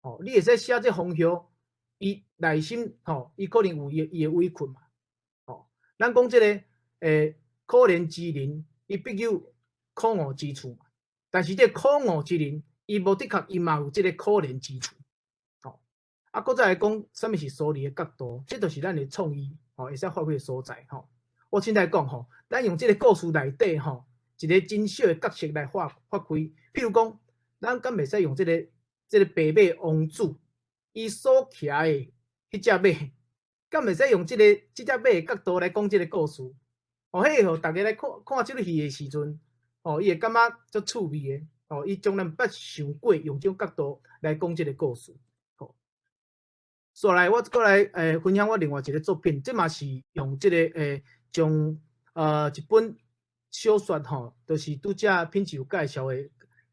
Speaker 2: 哦，你會使寫這紅袖，伊內心吼，伊可能有伊的委屈嘛。哦，咱講這個可憐之人，伊必有可惡之處嘛。但是這个可惡之人，伊無的確伊嘛有這个可憐之處。吼，啊，閣再來講，啥物是疏離的角度？這就是咱的創意，吼，會使發揮的所在，吼。我凊彩講吼，咱用這个故事內底吼，一个真小的角色來發揮。譬如講，咱敢袂使用這个白馬王子，伊所騎的彼隻馬，敢袂使用這隻馬的角度來講這个故事？哦，彼個予大家來看看這个戲的時陣，哦，伊會感覺足趣味的。哦，伊從來毋捌想過用這種角度來講這个故事。好，煞來我閣來分享我另外一個作品，這嘛是用這個將一本小說吼，就是拄才品志有介紹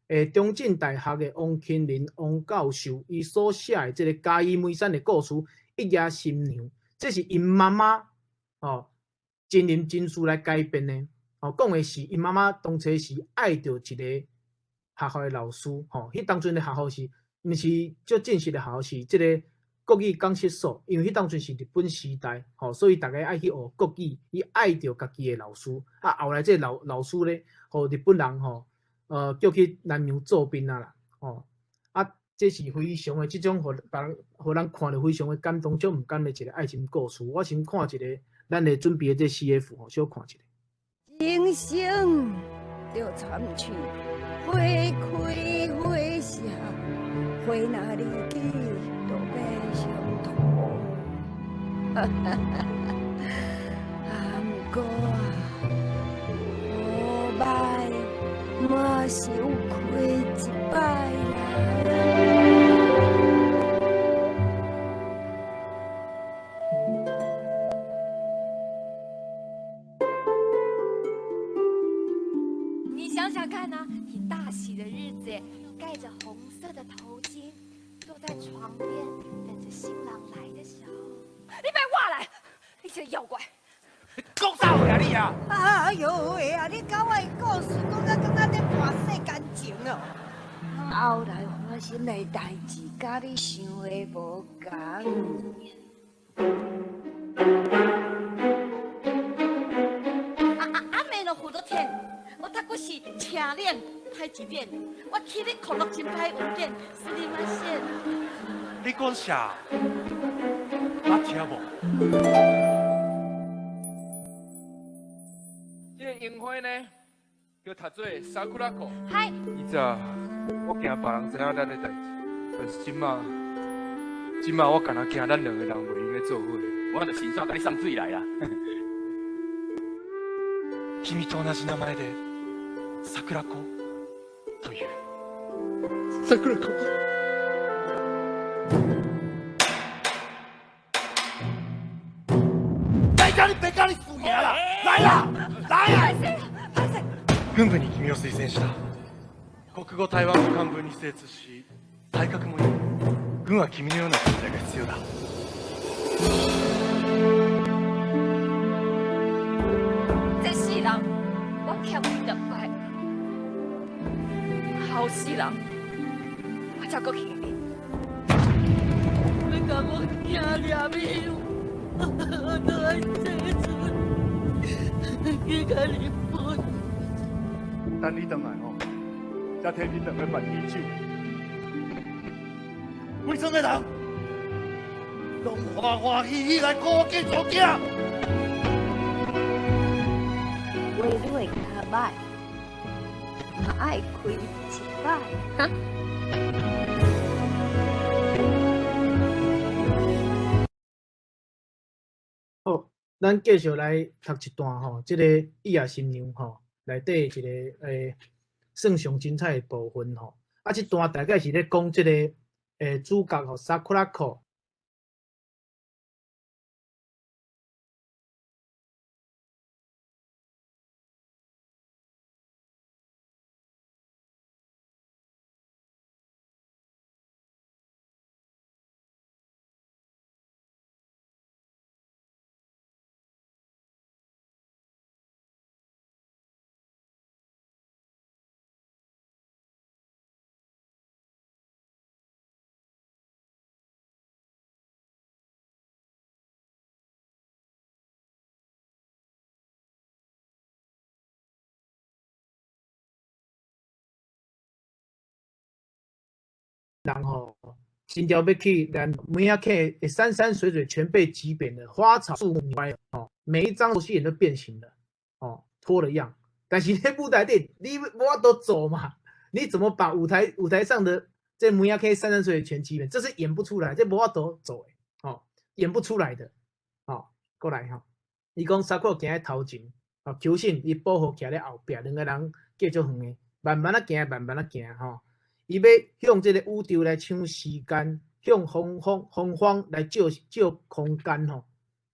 Speaker 2: 的，中正大學的王慶林王教授伊所寫的這个嘉義梅山的故事《一夜新娘》，這是𪜶媽媽吼真人真事來改編的。吼，講的是𪜶媽媽當初是愛著一個學校的老師，吼，彼當陣的學校是毋是足正式的學校，是這个國語講習所，因為彼當陣是日本時代，吼，所以逐家愛去學國語，伊愛著家己的老師，啊，後來這个老師咧，予日本人吼，叫去南洋做兵啊啦，吼，啊，這是非常的這種，予別人，予人看著非常的感動，足毋甘的一個愛情故事。我先看一個，咱的準備的這 CF 吼，小看一下。
Speaker 9: 人生就參像花開花謝，花若離去就欲相塗。啊，毋過啊，無歹嘛是有開一擺啦。
Speaker 8: 你想想看啊，你大喜的日子，蓋着紅色的頭巾，坐在床邊等着新郎來的時候，你別話來，你這個妖怪！
Speaker 7: 你講啥話啊你啊？
Speaker 9: 哎喲喂啊！你講我的故事，講甲感覺咧盤世間情哦。後來發生的代誌，佮你想的無仝。
Speaker 8: 啊啊！阿妹咯，負責天，我讀過是車鏈歹一點，我起咧哭落真歹有點，すみません。
Speaker 7: 你講啥？捌聽無？
Speaker 10: 這个櫻花呢，叫讀做サクラコ。
Speaker 8: 嗨。
Speaker 10: 以前我驚別人知影咱的代誌，但是這馬，這馬我干焦驚咱兩个人袂用得做伙。
Speaker 1: 我就親手共你送水來啦。
Speaker 7: 君と同じ名前で桜子という。桜子。来家你別家你輸贏啦！來啦，來啊！軍部に君を推薦した。國語台灣語漢文に精通し、体格もいい。軍は君のような人材が必要だ。
Speaker 8: 這世人我欠伊兩擺，後世人我才閣還你。欲共我囝掠命，我都愛這陣去共日本。
Speaker 7: 等你轉來吼，才提恁兩个辦喜酒。規村的人，攏歡歡喜喜來顧我囝做囝。
Speaker 9: 話你會較歹，嘛愛開一擺，哈。
Speaker 2: 好，咱繼續來讀一段吼，這个《一夜新娘》吼內底一個算上精彩的部分吼。啊，這段大概是咧講這個主角吼，サクラコ。人吼，真著欲去连梅仔溪山山水水全被挤扁了，花草树木歪了，哦，每一張戲臉都變形了，哦，脫了樣。但是咧舞台頂，你無法度做嘛？你怎麼把舞台上的這梅仔溪山山水水全擠扁？這是演不出來，這無法度做的，哦，演不出來的，哦，過來吼。伊講沙克行喺頭前，哦，求信伊保護徛咧後壁，兩個人隔足遠的，慢慢仔行，慢慢仔行，吼。伊欲向這個宇宙來搶時間，向洪荒來借空間吼，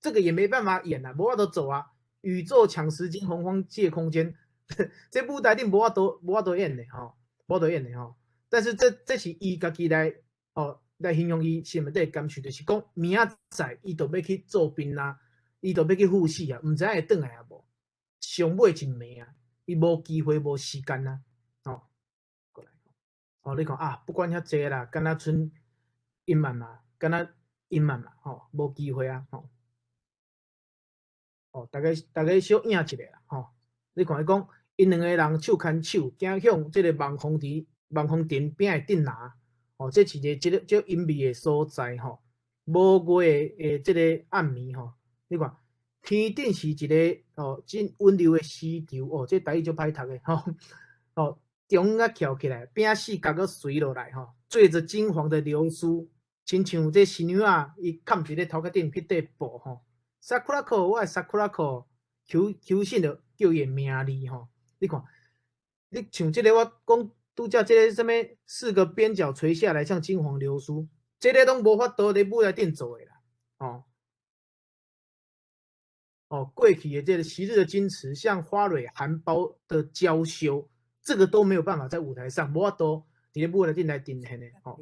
Speaker 2: 這個也沒辦法演啊，無法度做啊。宇宙搶時間，洪荒借空間，這舞台頂無法度演的吼，無法度演的吼。但是這是伊家己來哦來形容伊心內底感受，就是講明仔載伊就欲去做兵啦，伊就欲去赴死啊，毋知影會轉來啊無？上尾一暝啊，伊無機會無時間啊。哦，你講啊，不管遐濟啦，敢若賰一萬嘛，敢若一萬嘛，吼，無機會啊，吼。哦，大家小影一下啦，吼。你看伊講，𪜶兩個人手牽手，行向這个望風亭邊的鎮拿，哦，這是一個這个足隱秘的所在，吼。無月的這个暗暝，吼，你看天頂是一个哦，真溫柔的絲綢，哦，這台語足歹讀的，吼，哦。中啊翹起來，餅四角閣垂落來吼，綴著金黃的流蘇，親像這新娘仔伊崁佇咧頭殼頂彼塊布吼。桜子，我的桜子，求信就叫伊的名字吼。你看，你像這个我講拄才這个啥物四個邊角垂下來像金黃流蘇，這个攏無法度佇舞台頂做的啦，哦。哦，過去的這个昔日的矜持，像花蕊含苞的嬌羞。這個都沒有辦法在舞台上，無法度佇咧舞台頂來呈現的，吼。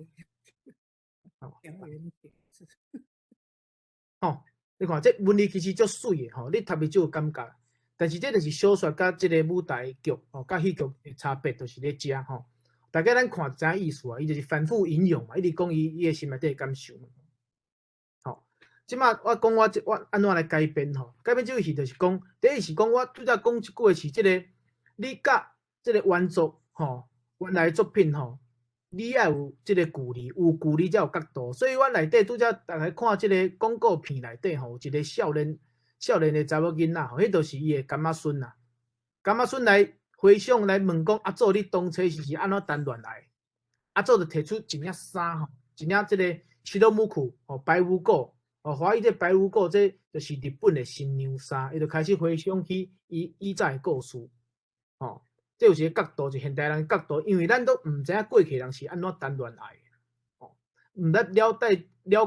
Speaker 2: 吼，你看這文字其實足媠的，吼，你讀伊就有感覺。但是這就是小說佮這个舞台劇，吼，佮戲劇的差別，就是咧遮，吼。大概咱看就知影意思啊，伊就是反覆引用嘛，一直講伊的心內底的感受嘛。吼，這馬我講我這我按怎來改編吼？改編這個戲就是講，第一是講我拄才講一句話是這个，你佮這个原作吼，原來作品吼，你愛有這个距離，有距離才有角度。所以阮內底拄才逐家看這个廣告片內底吼，有一个少年的查某囡仔吼，彼就是伊的柑仔孫啦。柑仔孫來回想來問講，阿祖你當初是按怎談戀愛？阿祖就提出一領衫吼，一領這个白無垢吼，白無垢哦，華語這白無垢，這就是日本的新娘衫。伊就開始回想起伊以早的故事，吼。這有一个角度，是現代人的角度，因為咱都毋知影過去人是按怎談戀愛的，吼，毋捌了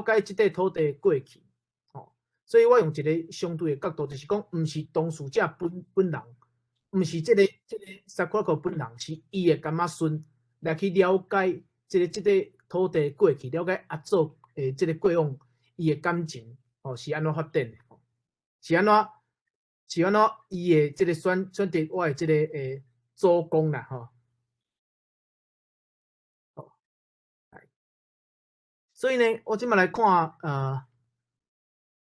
Speaker 2: 解這塊土地的過去，吼，所以我用一个相對的角度，就是講，毋是當事者本人，毋是這个桜子本人，是伊的柑仔孫來去了解這个土地的過去，了解阿祖的這个過往，伊的感情，吼，是按怎發展的，是按怎，伊的這个選擇我的這个祖公啦，吼，好，所以呢，我這馬來看，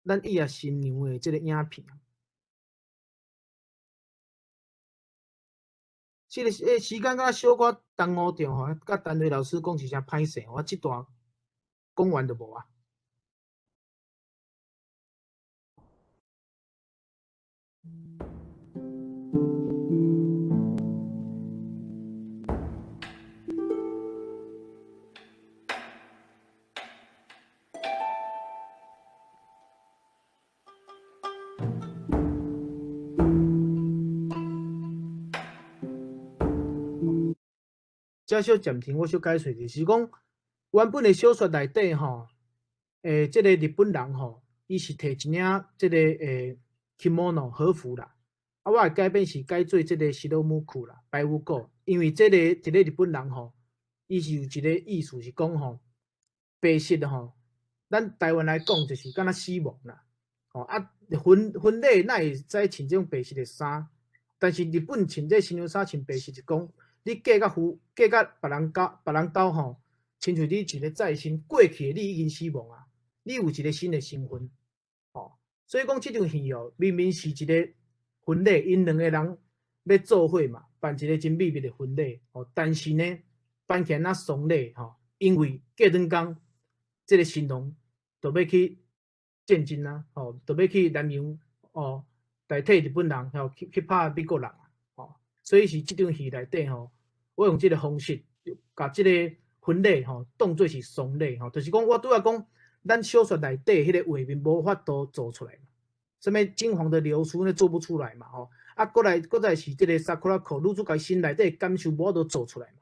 Speaker 2: 咱伊仔新娘的這个影片。這个時間敢小可耽誤著吼，佮陳瑞老師講一聲歹勢，我這段講完就無啊。這小暫停，我小解釋就是講，原本的小說內底吼，這個日本人吼，伊是提一領這个kimono 和服啦，啊，我的改編是改做這个白無垢啦，白無垢，因為這个一个日本人吼，伊是有一个意思是講吼，白色吼，咱台灣來講就是敢若死亡啦，吼啊婚禮哪會使穿這種白色的衫？但是日本穿這新娘衫穿白色是講，你嫁佮夫，嫁佮別人家，別人兜吼，親像你一个再生，過去的你已經死亡啊，你有一个新的身份，吼，所以講這場戲哦，明明是一个婚禮，𪜶兩個人欲做伙嘛，辦一个真秘密的婚禮，吼，但是呢，辦起來若喪禮，吼，因為過兩工，這個新郎就欲去戰爭啊，吼，就欲去南洋哦，代替日本人吼去拍美國人吼，所以是這場戲內底吼，我用這個方式，共這個婚禮吼當做是喪禮吼，就是講我拄仔講，咱小說內底彼個畫面無法度做出來，啥物金黃的流蘇呢做不出來嘛吼，啊，閣來閣再是這個桜子女主角心內底感受無法度做出來嘛，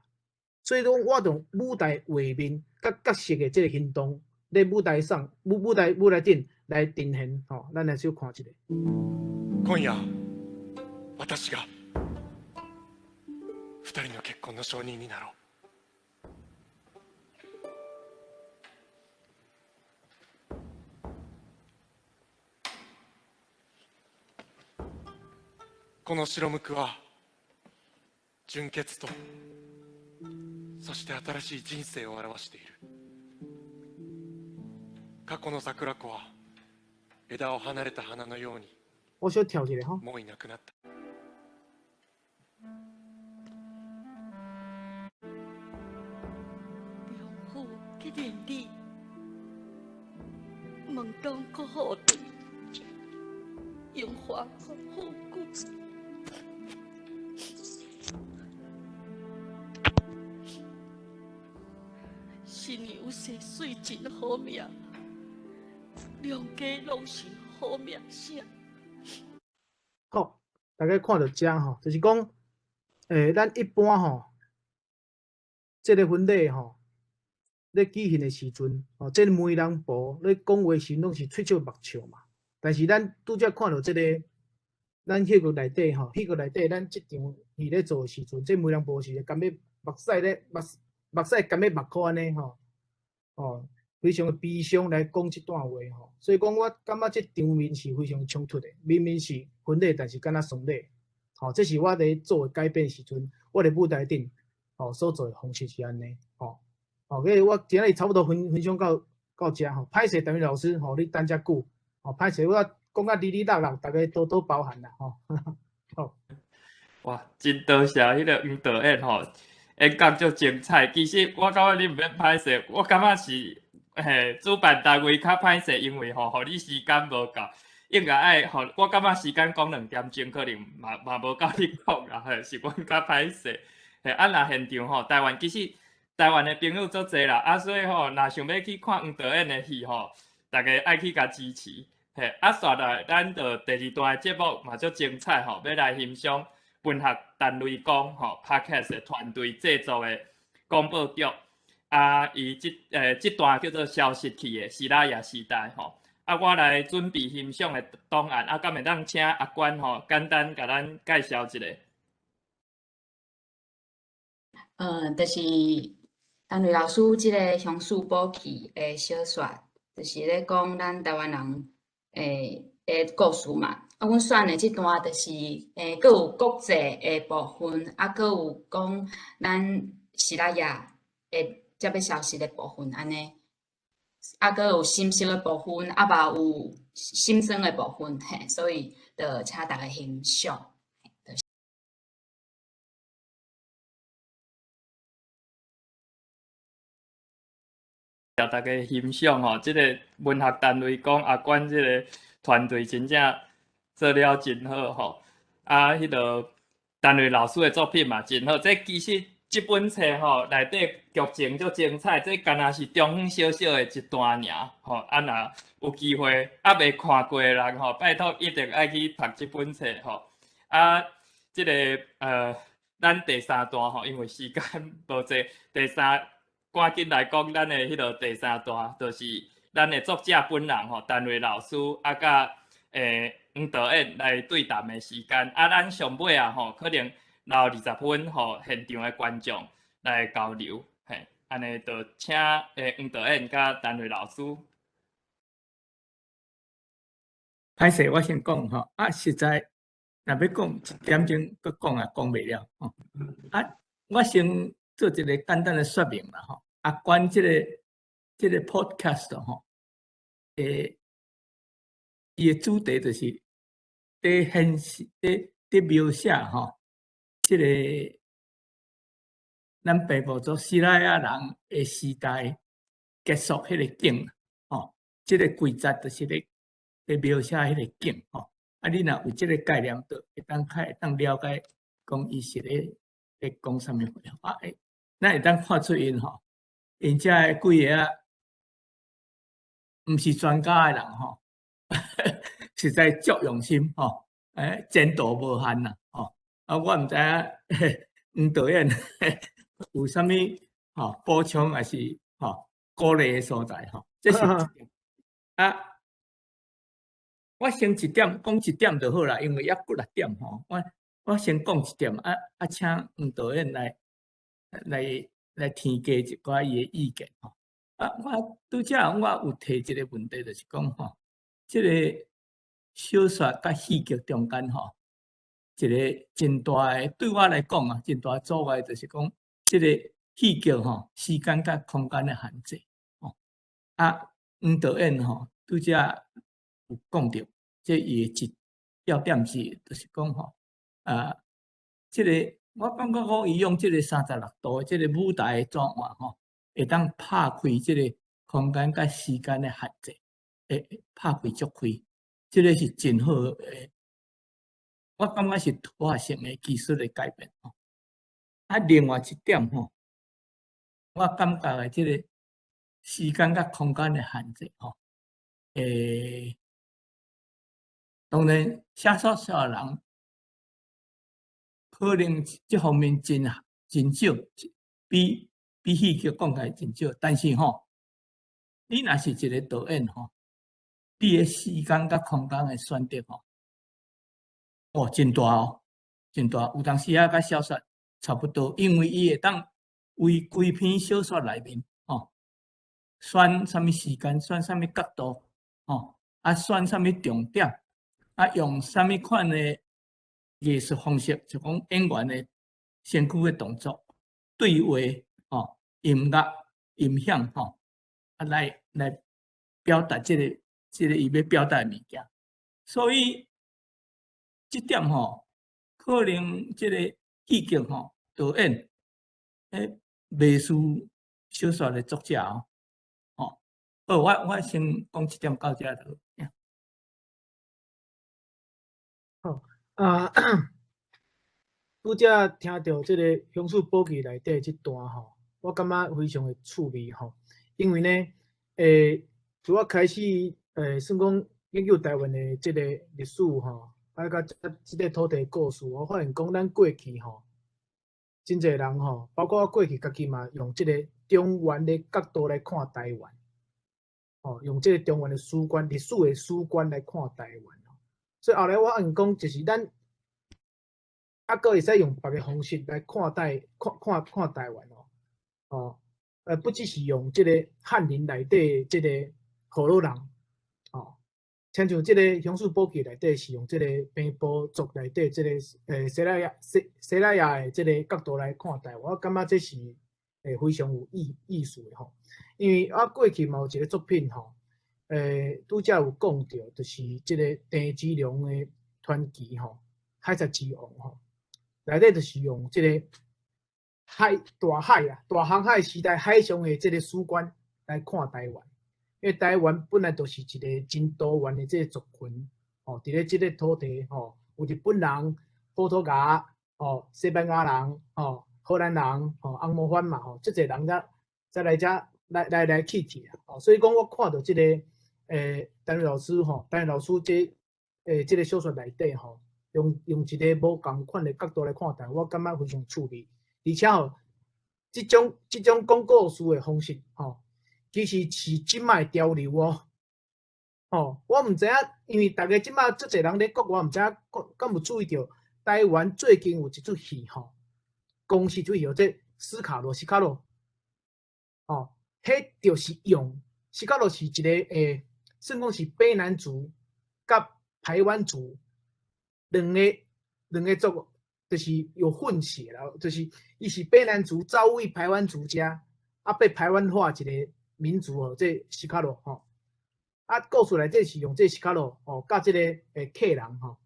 Speaker 2: 所以講我用舞台畫面佮角色的這個行動，咧舞台上舞台頂來呈現吼，咱來小看一下。
Speaker 7: 今夜、私が二人の結婚の証人になろう。この白無垢は純潔とそして新しい人生を表している。過去の桜子は枝を離れた花のように
Speaker 2: 我小跳一下吼。
Speaker 7: もういなくなった。
Speaker 6: 丈夫去認你，門當閣好對，榮華閣富貴。新娘生媠真好命，兩家攏是好名聲。
Speaker 2: 好，大家看到遮吼，就是講，咱一般吼，這個婚禮吼，咧舉行的時陣，吼，這個媒人婆咧講話時攏是喙笑目笑嘛。但是咱拄才看到這個，咱戲劇內底吼，戲劇內底咱這場戲咧做的時陣，這媒人婆是含欲目屎咧目屎含欲目箍按呢吼，哦，非常的悲傷來講這段話吼。所以講，我感覺這場面是非常衝突的，明明是婚禮，但是敢若喪禮，吼，這是我佇做的改變時陣，我佇舞台頂吼所做的方式是按呢，吼，吼，所以我今日差不多分享到遮吼。歹勢，陳老師吼，你等遮久，吼，歹勢，我講甲哩哩落落，大家多多包涵啦，吼。好。
Speaker 1: 哇，真多謝彼個黃導演吼，演講足精彩。其實我感覺你毋免歹勢，我感覺是嘿主辦單位較歹勢，因為吼，予你時間無夠，應該愛予我感覺時間講2點鐘，可能嘛無夠你講啦，嘿，是阮較歹勢。嘿，啊，若現場吼，台灣其實台灣的朋友足濟啦，啊，所以吼，若想欲去看黃導演的戲吼，大家愛去共支持。嘿，啊，煞來咱就第二段的節目嘛足精彩吼，欲來欣賞文學單位講吼 Podcast 的團隊製作的廣播劇，啊，伊這段叫做消失去的西拉雅時代吼。啊，我來準備欣賞的檔案，啊，敢會當請阿關吼簡單共咱介紹一下。
Speaker 4: 就是陳瑞老師這個鄉思寶氣的小說，就是咧講咱台灣人的故事嘛。啊，阮選的這段就是，閣有國際的部分，啊，閣有講咱西拉雅的才欲消失的部分，按呢。啊，閣有心色的部分，啊嘛有心酸的部分，嘿，所以就請大家欣賞。
Speaker 1: 大家欣賞吼，這個文學單位講阿關這個團隊真正做了真好吼。啊，彼個陳瑞老師的作品嘛真好。這其實這本冊吼內底劇情足精彩，這敢若是中間小小的一段爾吼。啊，若有機會猶未看過的人吼，拜託一定愛去讀這本冊吼。啊，這個咱第三段吼，因為時間無濟，第三。趕緊來講，咱的彼個第三段，就是咱的作者本人吼，陳瑞老師啊，佮黃導演來對談的時間。啊，咱上尾啊吼，可能留20分，予現場的觀眾來交流。嘿，按呢就請黃導演佮陳瑞老師。
Speaker 3: 歹勢，我先講吼，啊，實在若欲講一點鐘，閣講也講袂了吼。啊，我先做一個簡單的說明啦吼。啊，關這個 podcast 吼，伊的主題就是佇現實、佇描寫吼，這個咱平埔族西拉雅人的時代結束彼个景，吼，這个規節就是咧描寫彼个景，吼。啊，你若有這个概念，就會當較會當了解，講伊是咧講啥物話。啊，咱會當看出𪜶吼，𪜶遮的幾个啊，毋是專家的人吼，實在足用心吼，前途無限啦，吼。啊，我毋知影黃導演有啥物吼補充，還是吼鼓勵的所在吼？這是一點。啊，我先一點講一點就好啦，因為猶幾若點吼。我先講一點，啊，請黃導演來添加一寡伊的意見吼。啊，我拄才我有提一個問題，就是講吼，這个小說佮戲劇中間吼，一个真大的對我來講啊，真大阻礙就是講，這个戲劇吼，時間佮空間的限制吼。啊，黃導演吼，拄才有講著，這伊的一要點是，就是講吼，啊，這个我感覺講伊用這个36度的這个舞台的轉換吼，會當拍開這个空間佮時間的限制，會拍開足開，這个是真好的。我感覺是突破性的技術的改變吼。啊，另外一點吼，我感覺的這个時間佮空間的限制吼，當然寫小說的人可能這方面真真少，比戲劇講起來真少。但是吼，你若是一个導演吼，你的時間佮空間的選擇吼，哦，真大哦，真大。有當時啊，佮小說差不多，因為伊會當為規篇小說內面吼，選啥物時間，選啥物角度，吼，啊，選啥物重點，啊，用啥物款的藝術方式，就講演員的身軀的動作、對話、吼、音樂、音響，吼，啊，來表達這个伊欲表達的物件。所以這點吼，可能這个戲劇吼，導演，袂輸小說的作者哦。吼，好，我先講這點到這就好。
Speaker 2: 好啊，拄才聽著這个《鄉事簿記》內底這段吼，我感覺非常的趣味吼，因為呢，自我開始算講研究台灣的這个歷史吼，啊，佮這個土地故事，我發現講咱過去吼，真濟人吼，包括我過去家己嘛，用這個中原的角度來看台灣，吼，用這個中原的史觀、歷史的史觀來看台灣。所以後來我按講，就是咱猶閣會使用別个方式來看待、看看看台灣哦，哦，不只是用這個漢人內底這個河洛人，哦，親像這個《鄉事簿記》內底是用這個平埔族內底這個西拉雅的這個角度來看待灣，我感覺這是非常有意思的吼，因為我過去嘛有一個作品吼。拄才有講著，就是這个鄭芝龍的傳奇吼，海賊之王吼，內底就是用這个海大海啊，大航海時代海上的這个史觀來看台灣，因為台灣本來就是一个真多元的這个族群，吼，佇咧這个土地吼，有日本人、葡萄牙、吼、西班牙人、吼、荷蘭人、吼、紅毛番嘛吼，這濟人才來遮來來來去去啊，吼，所以講我看著這个。陳瑞老師吼，陳瑞老師這个小說內底吼，用一个無仝款的角度來看待，我感覺非常趣味。而且吼，這種講故事的方式吼，其實是這擺的潮流哦。吼，我毋知影，因為逐家這擺足濟人咧講，我毋知影敢有注意著，台灣最近有一齣戲吼，公視這戲叫做斯卡羅，斯卡羅，吼，彼就是用斯卡羅是一个算講是卑南族佮排灣族兩個族，就是有混血啦，就是伊是卑南族走位排灣族遮，啊被排灣化一个民族哦，這斯卡羅吼，啊故事內底是用這斯卡羅吼，佮這个客人吼，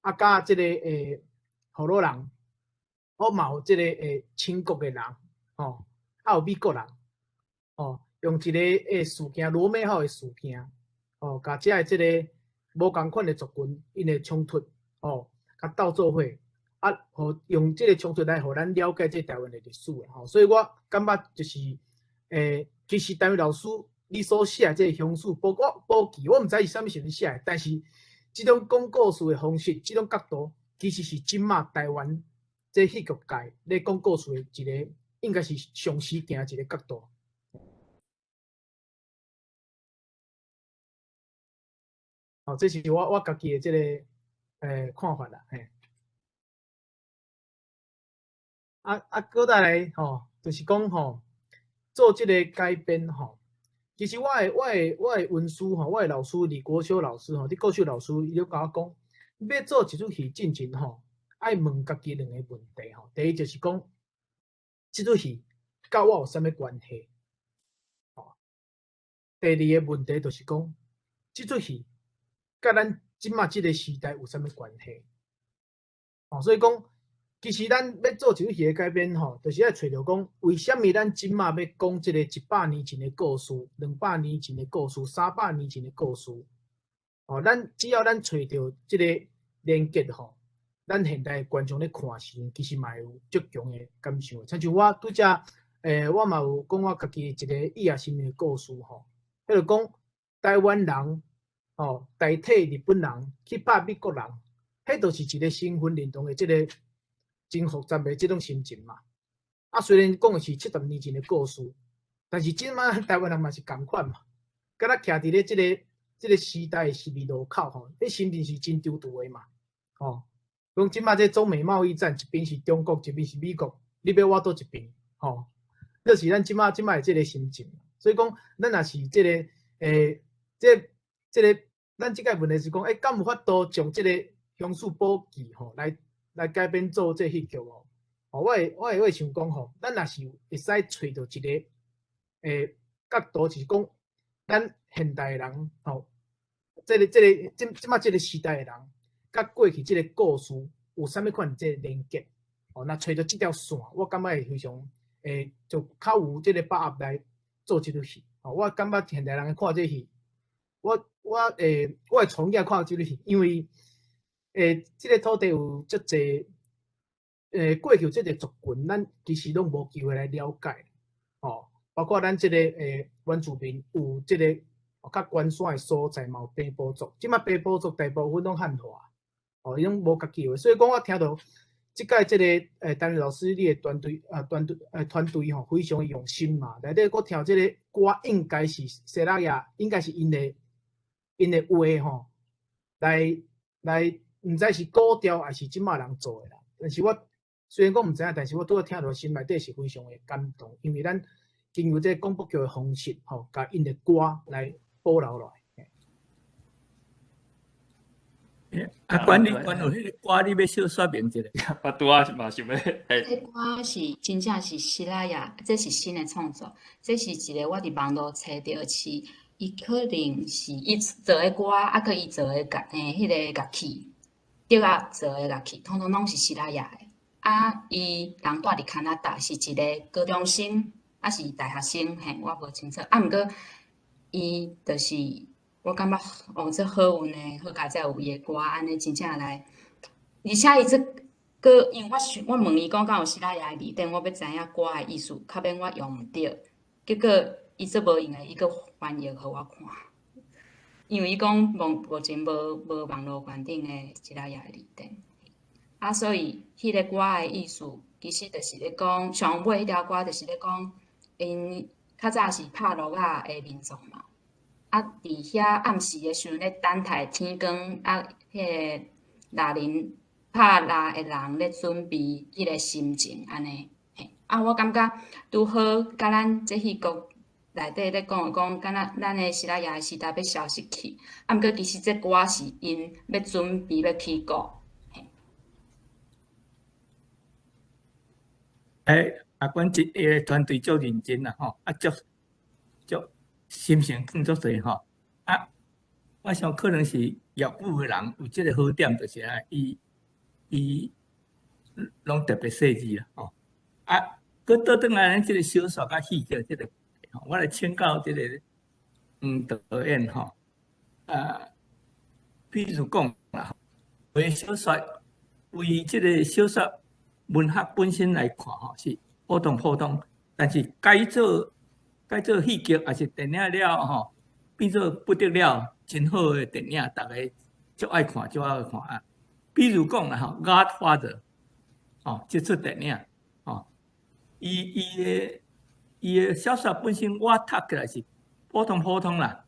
Speaker 2: 啊佮這个荷魯人，我嘛有這个清國的人，吼，啊有美國人，吼，用一个事件羅美號的事件，吼，共遮的這个無仝款的族群𪜶的衝突，吼，共鬥做伙，啊，予用這个衝突來予咱了解這台灣的歷史吼，所以我感覺就是，其實陳老師你所寫的這个鄉史報我報記，我毋知是啥物時陣寫的，但是這種講故事的方式，這種角度，其實是這馬台灣這戲劇界咧講故事的一个，應該是上時行的一个角度。哦，這是我家己的這个看法啦，嘿。啊，閣再來吼，就是講吼，做這个改編吼，其實我的恩師吼，我的老師李國修老師吼，李國修老師伊就共我講，欲做一齣戲進前吼，愛問家己兩个問題吼。第一就是講，這齣戲佮我有啥物關係？吼。第二个問題就是講，這齣戲佮咱這馬這个時代有啥物關係？吼，所以講，其實咱欲做一齣戲的改編吼，就是愛揣著講，為啥物咱這馬欲講這个100年前的故事、200年前的故事、300年前的故事？吼，咱只要咱揣著這个連結吼，咱現代觀眾咧看時，其實嘛會有足強的感受。親像我拄才，我嘛有講我家己一个意仔心的故事吼，彼就講台灣人吼代替日本人去拍美國人，彼就是一个身份認同的這个真複雜的這種心情嘛。啊，雖然講的是70年前的故事，但是這馬台灣人嘛是仝款嘛，敢若徛佇咧這个時代的十字路口吼，彼心情是真躊躇的嘛，吼。講這馬這中美貿易戰，一邊是中國，一邊是美國，你欲倚佗一邊，吼，就是咱這馬這馬的這个心情。所以講，咱若是這个，這个，咱這个問題是講，敢有法度將這个鄉史簿記吼，來改編做這戲劇哦？吼，我會想講吼，咱若是會使揣著一个，角度，就是講，咱現代人吼，這這馬這个時代的人，佮過去這个故事有啥物款這个連結？哦，若揣著這條線，我感覺會非常，就較有這個把握來做這齣戲。哦，我感覺現代人看這戲，我會從囝看這齣戲，因為，這个土地有足濟，過去有這個族群，咱其實攏無機會來了解。哦，包括咱這个，原住民有這个較懸山的所在嘛，有平埔族，這馬平埔族大部分攏漢化。哦，伊攏無家己話，所以講我聽著這擺這个陳老師你的團隊啊，團隊吼，非常用心嘛。內底閣聽這个歌，應該是西拉雅，應該是𪜶的話吼，來，毋知是古調還是這馬人做的啦。但是我雖然講毋知影，但是我拄仔聽著心內底是非常的感動，因為咱經由這個廣播劇的方式吼，共𪜶的歌來保留落來。
Speaker 3: 啊，管理管有彼个歌，你欲小說明一下。
Speaker 1: 我拄仔嘛想欲。
Speaker 4: 這歌是真正是西拉雅，這是新的創作，這是一个我佇網路揣著是，伊可能是伊做的歌，啊，閣伊做的樂，彼个樂器，竹仔做的樂器，統統攏是西拉雅的。啊，伊人住佇加拿大，是一个高中生，抑是大學生，嘿，我無清楚。啊，毋過伊就是。我感覺哦，這好運的，好佳哉有伊的歌，按呢真正來。而且伊這閣，因為我想，我問伊講，敢有西拉雅的字典，我欲知影歌的意思，較免我用毋著。結果伊做無閒的，伊閣翻譯予我看。因為伊講目前無網路完整的西拉雅的字典。啊，所以彼个歌的意思，其實就是咧講，上尾彼條歌就是咧講，𪜶較早是拍落仔的民族嘛。啊！佇遐暗時的時陣咧等待天光，啊，彼个獵人拍獵的人咧準備彼个心情按呢。嘿，啊，我感覺拄好佮咱這戲劇內底咧講的講，敢若咱的西拉雅時代欲消失去，啊，毋過其實這歌是𪜶欲準備欲起鼓。嘿。
Speaker 3: 阿管這个團隊足認真啦，吼，啊，足足。心情放足濟吼，啊，我想可能是業務的人有這个好點，就是啊，伊攏特別細緻啦，吼，啊，閣倒轉來，咱這個小說佮戲劇這個，我來請教這個黃導演吼，啊，比如講啦，為小說為這個小說文學本身來看吼，是普通普通，但是改做戲劇抑是電影了吼，變做不得了，真好的電影，逐家足愛看，足愛看啊。比如講啦吼，《Godfather》吼，這齣電影吼，伊的小說本身我讀起來是普通普通啦，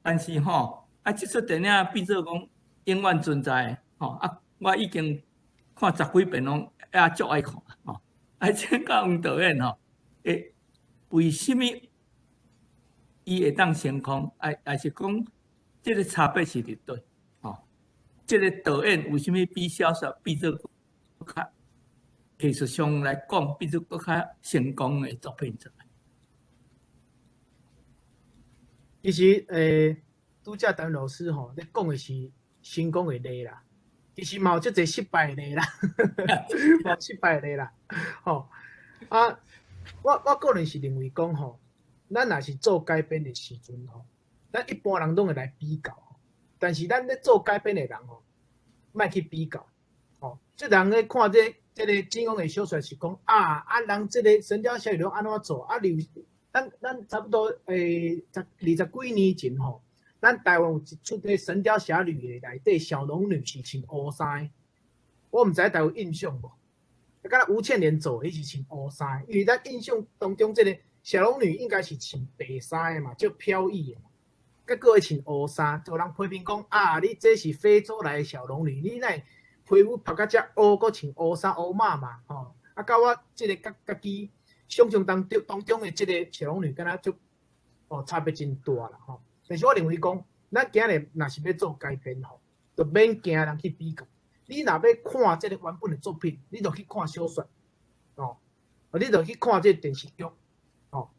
Speaker 3: 但是吼，啊，這齣電影變做講永遠存在吼啊，我已經看十幾遍攏也足愛看吼。啊，請教黃導演吼，會為啥物伊會當成功？啊，抑是講這個差別是佇佗？吼，這個導演為啥物比小說變做閣較技術上來講，變做閣較成功的作品出來？
Speaker 2: 其實，拄才陳老師吼，咧講的是成功的例啦。其實嘛有足濟失敗的例啦，嘛有失敗的例啦。吼，啊，我個人是認為講吼，咱若是做改編的時陣吼，咱一般人攏會來比較，但是咱咧做改編的人吼，莫去比較。吼，這人咧看這個金庸的小說是講啊啊，人這個神鵰俠侶攏按怎做啊？劉咱差不多十二十幾年前吼，咱台灣有一齣這神鵰俠侶的內底小龍女是穿烏衫的，我毋知大家有印象無？敢若吳倩蓮做彼是穿烏衫，因為咱印象當中這個小龍女應該是穿白衫的嘛，足飄逸的嘛，結果伊穿烏衫，就有人批評講啊，你這是非洲來的小龍女，你哪會皮膚曬甲遮烏，閣穿烏衫烏馬嘛，吼！啊，佮我這個家己想象當中的這個小龍女，敢若足哦差別真大啦，吼！但是我認為講，咱今日若是欲做改編吼，就免驚人去比較。你若欲看這個原本的作品，你就去看小說，哦，你就去看這個電視劇，哦。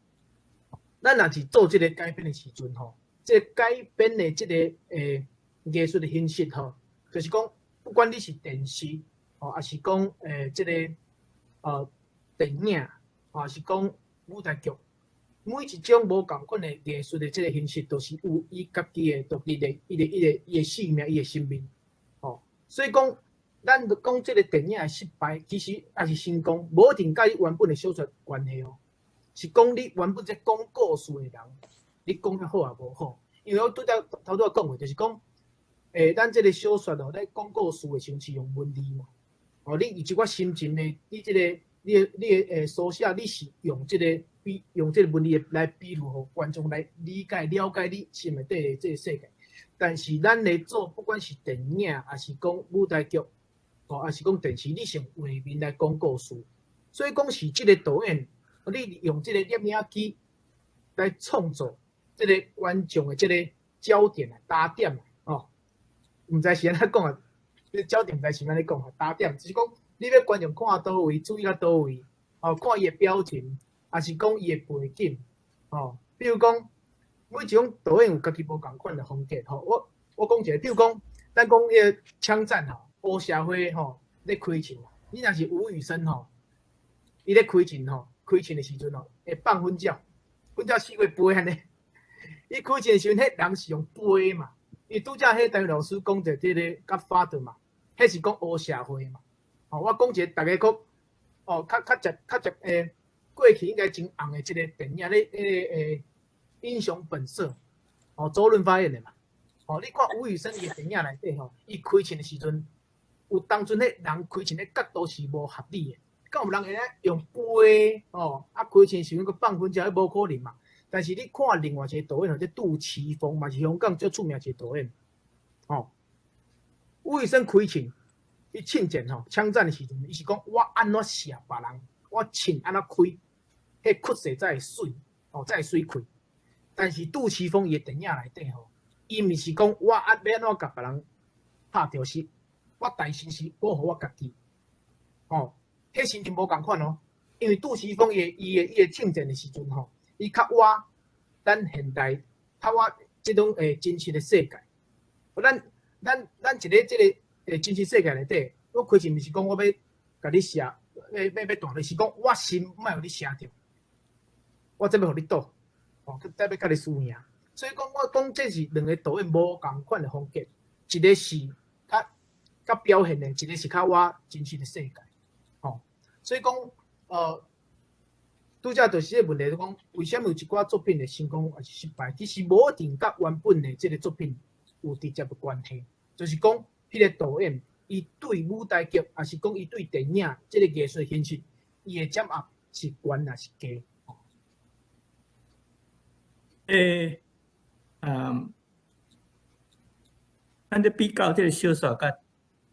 Speaker 2: 咱若是做這個改編的時陣吼，這個改編的這個藝術的形式吼，就是講，不管你是電視，哦，抑是講這個電影，抑是講舞台劇，每一種無仝款的藝術的這個形式，都是有伊家己的獨立的、伊的生命、伊的生命，哦。所以講，咱講這個電影的失敗，其實抑是成功，無一定佮伊原本的小說關係哦。是講你原本這講故事的人，你講得好抑無好？因為我拄才頭拄仔講過，就是講，咱這個小說哦，咧講故事的時陣是用文字嘛。哦，你以一寡心情的，你這個、你的書寫，你是用這個比用這個文字來比喻，予觀眾來理解、了解你心內底的這個世界。但是咱咧做，不管是電影，抑是講舞台劇，哦，抑是講電視，你是用畫面來講故事。所以講是這個導演，你用這個攝影機來創造這個觀眾的這個焦點啊、焦點啊，哦，毋知是按怎講啊？這個焦點毋知是按呢講啊？焦點就是講，你欲觀眾看佗位，注意到佗位，哦，看伊的表情，抑是講伊的背景，哦，比如講，每一種導演有家己無仝款的風格，吼，我講一個，比如講，咱講彼個槍戰吼，黑社會吼咧開槍，你若是吳宇森吼，伊咧開槍吼，開槍的時陣吼，會放粉鳥，粉鳥四界飛按呢。伊開槍的時陣，彼人是用飛嘛，因為拄才彼陳老師講著這個 Godfather 嘛，彼是講黑社會嘛。吼，我講一個，逐家閣哦，較接過去應該真紅的這個電影咧，彼個英雄本色，哦，周潤發演的嘛。哦，你看吳宇森伊的電影內底吼，伊開槍的時陣，有當陣彼人開槍的角度是無合理的，敢有人會使用飛哦，啊開槍時陣閣放粉鳥，彼無可能嘛。但是你看另外一個導演，這杜琪峰嘛是香港足出名一個導演，哦，吳宇森開槍，伊槍戰吼，槍戰的時陣，伊是講我按怎射別人，我槍按怎開，彼曲勢才會媠，哦，才會媠開。但是杜琪峰伊的電影內底吼，伊毋是講我啊欲按怎共別人拍著是，我大先是保護我家己，哦，彼心情無仝款哦，因為杜琪峰伊的槍戰的時陣吼，伊較倚咱現代，較倚這種真實的世界。咱一个這個真實世界內底，我開槍毋是講我欲共你射，欲斷，是講我心莫予你寫著，我這欲予你賭，哦，這欲共你輸贏。所以講，我講這是兩个導演無仝款的風格，一个是較表現的，一个是較我真實的世界，吼。所以講，拄才就是這个問題，就講為啥物有一寡作品會成功抑是失敗？其實無一定佮原本的這个作品有直接的關係，就是講，彼个導演伊對舞台劇，抑是講伊對電影這个藝術形式，伊的掌握是懸抑是低？
Speaker 3: 咱咧比較這个小說佮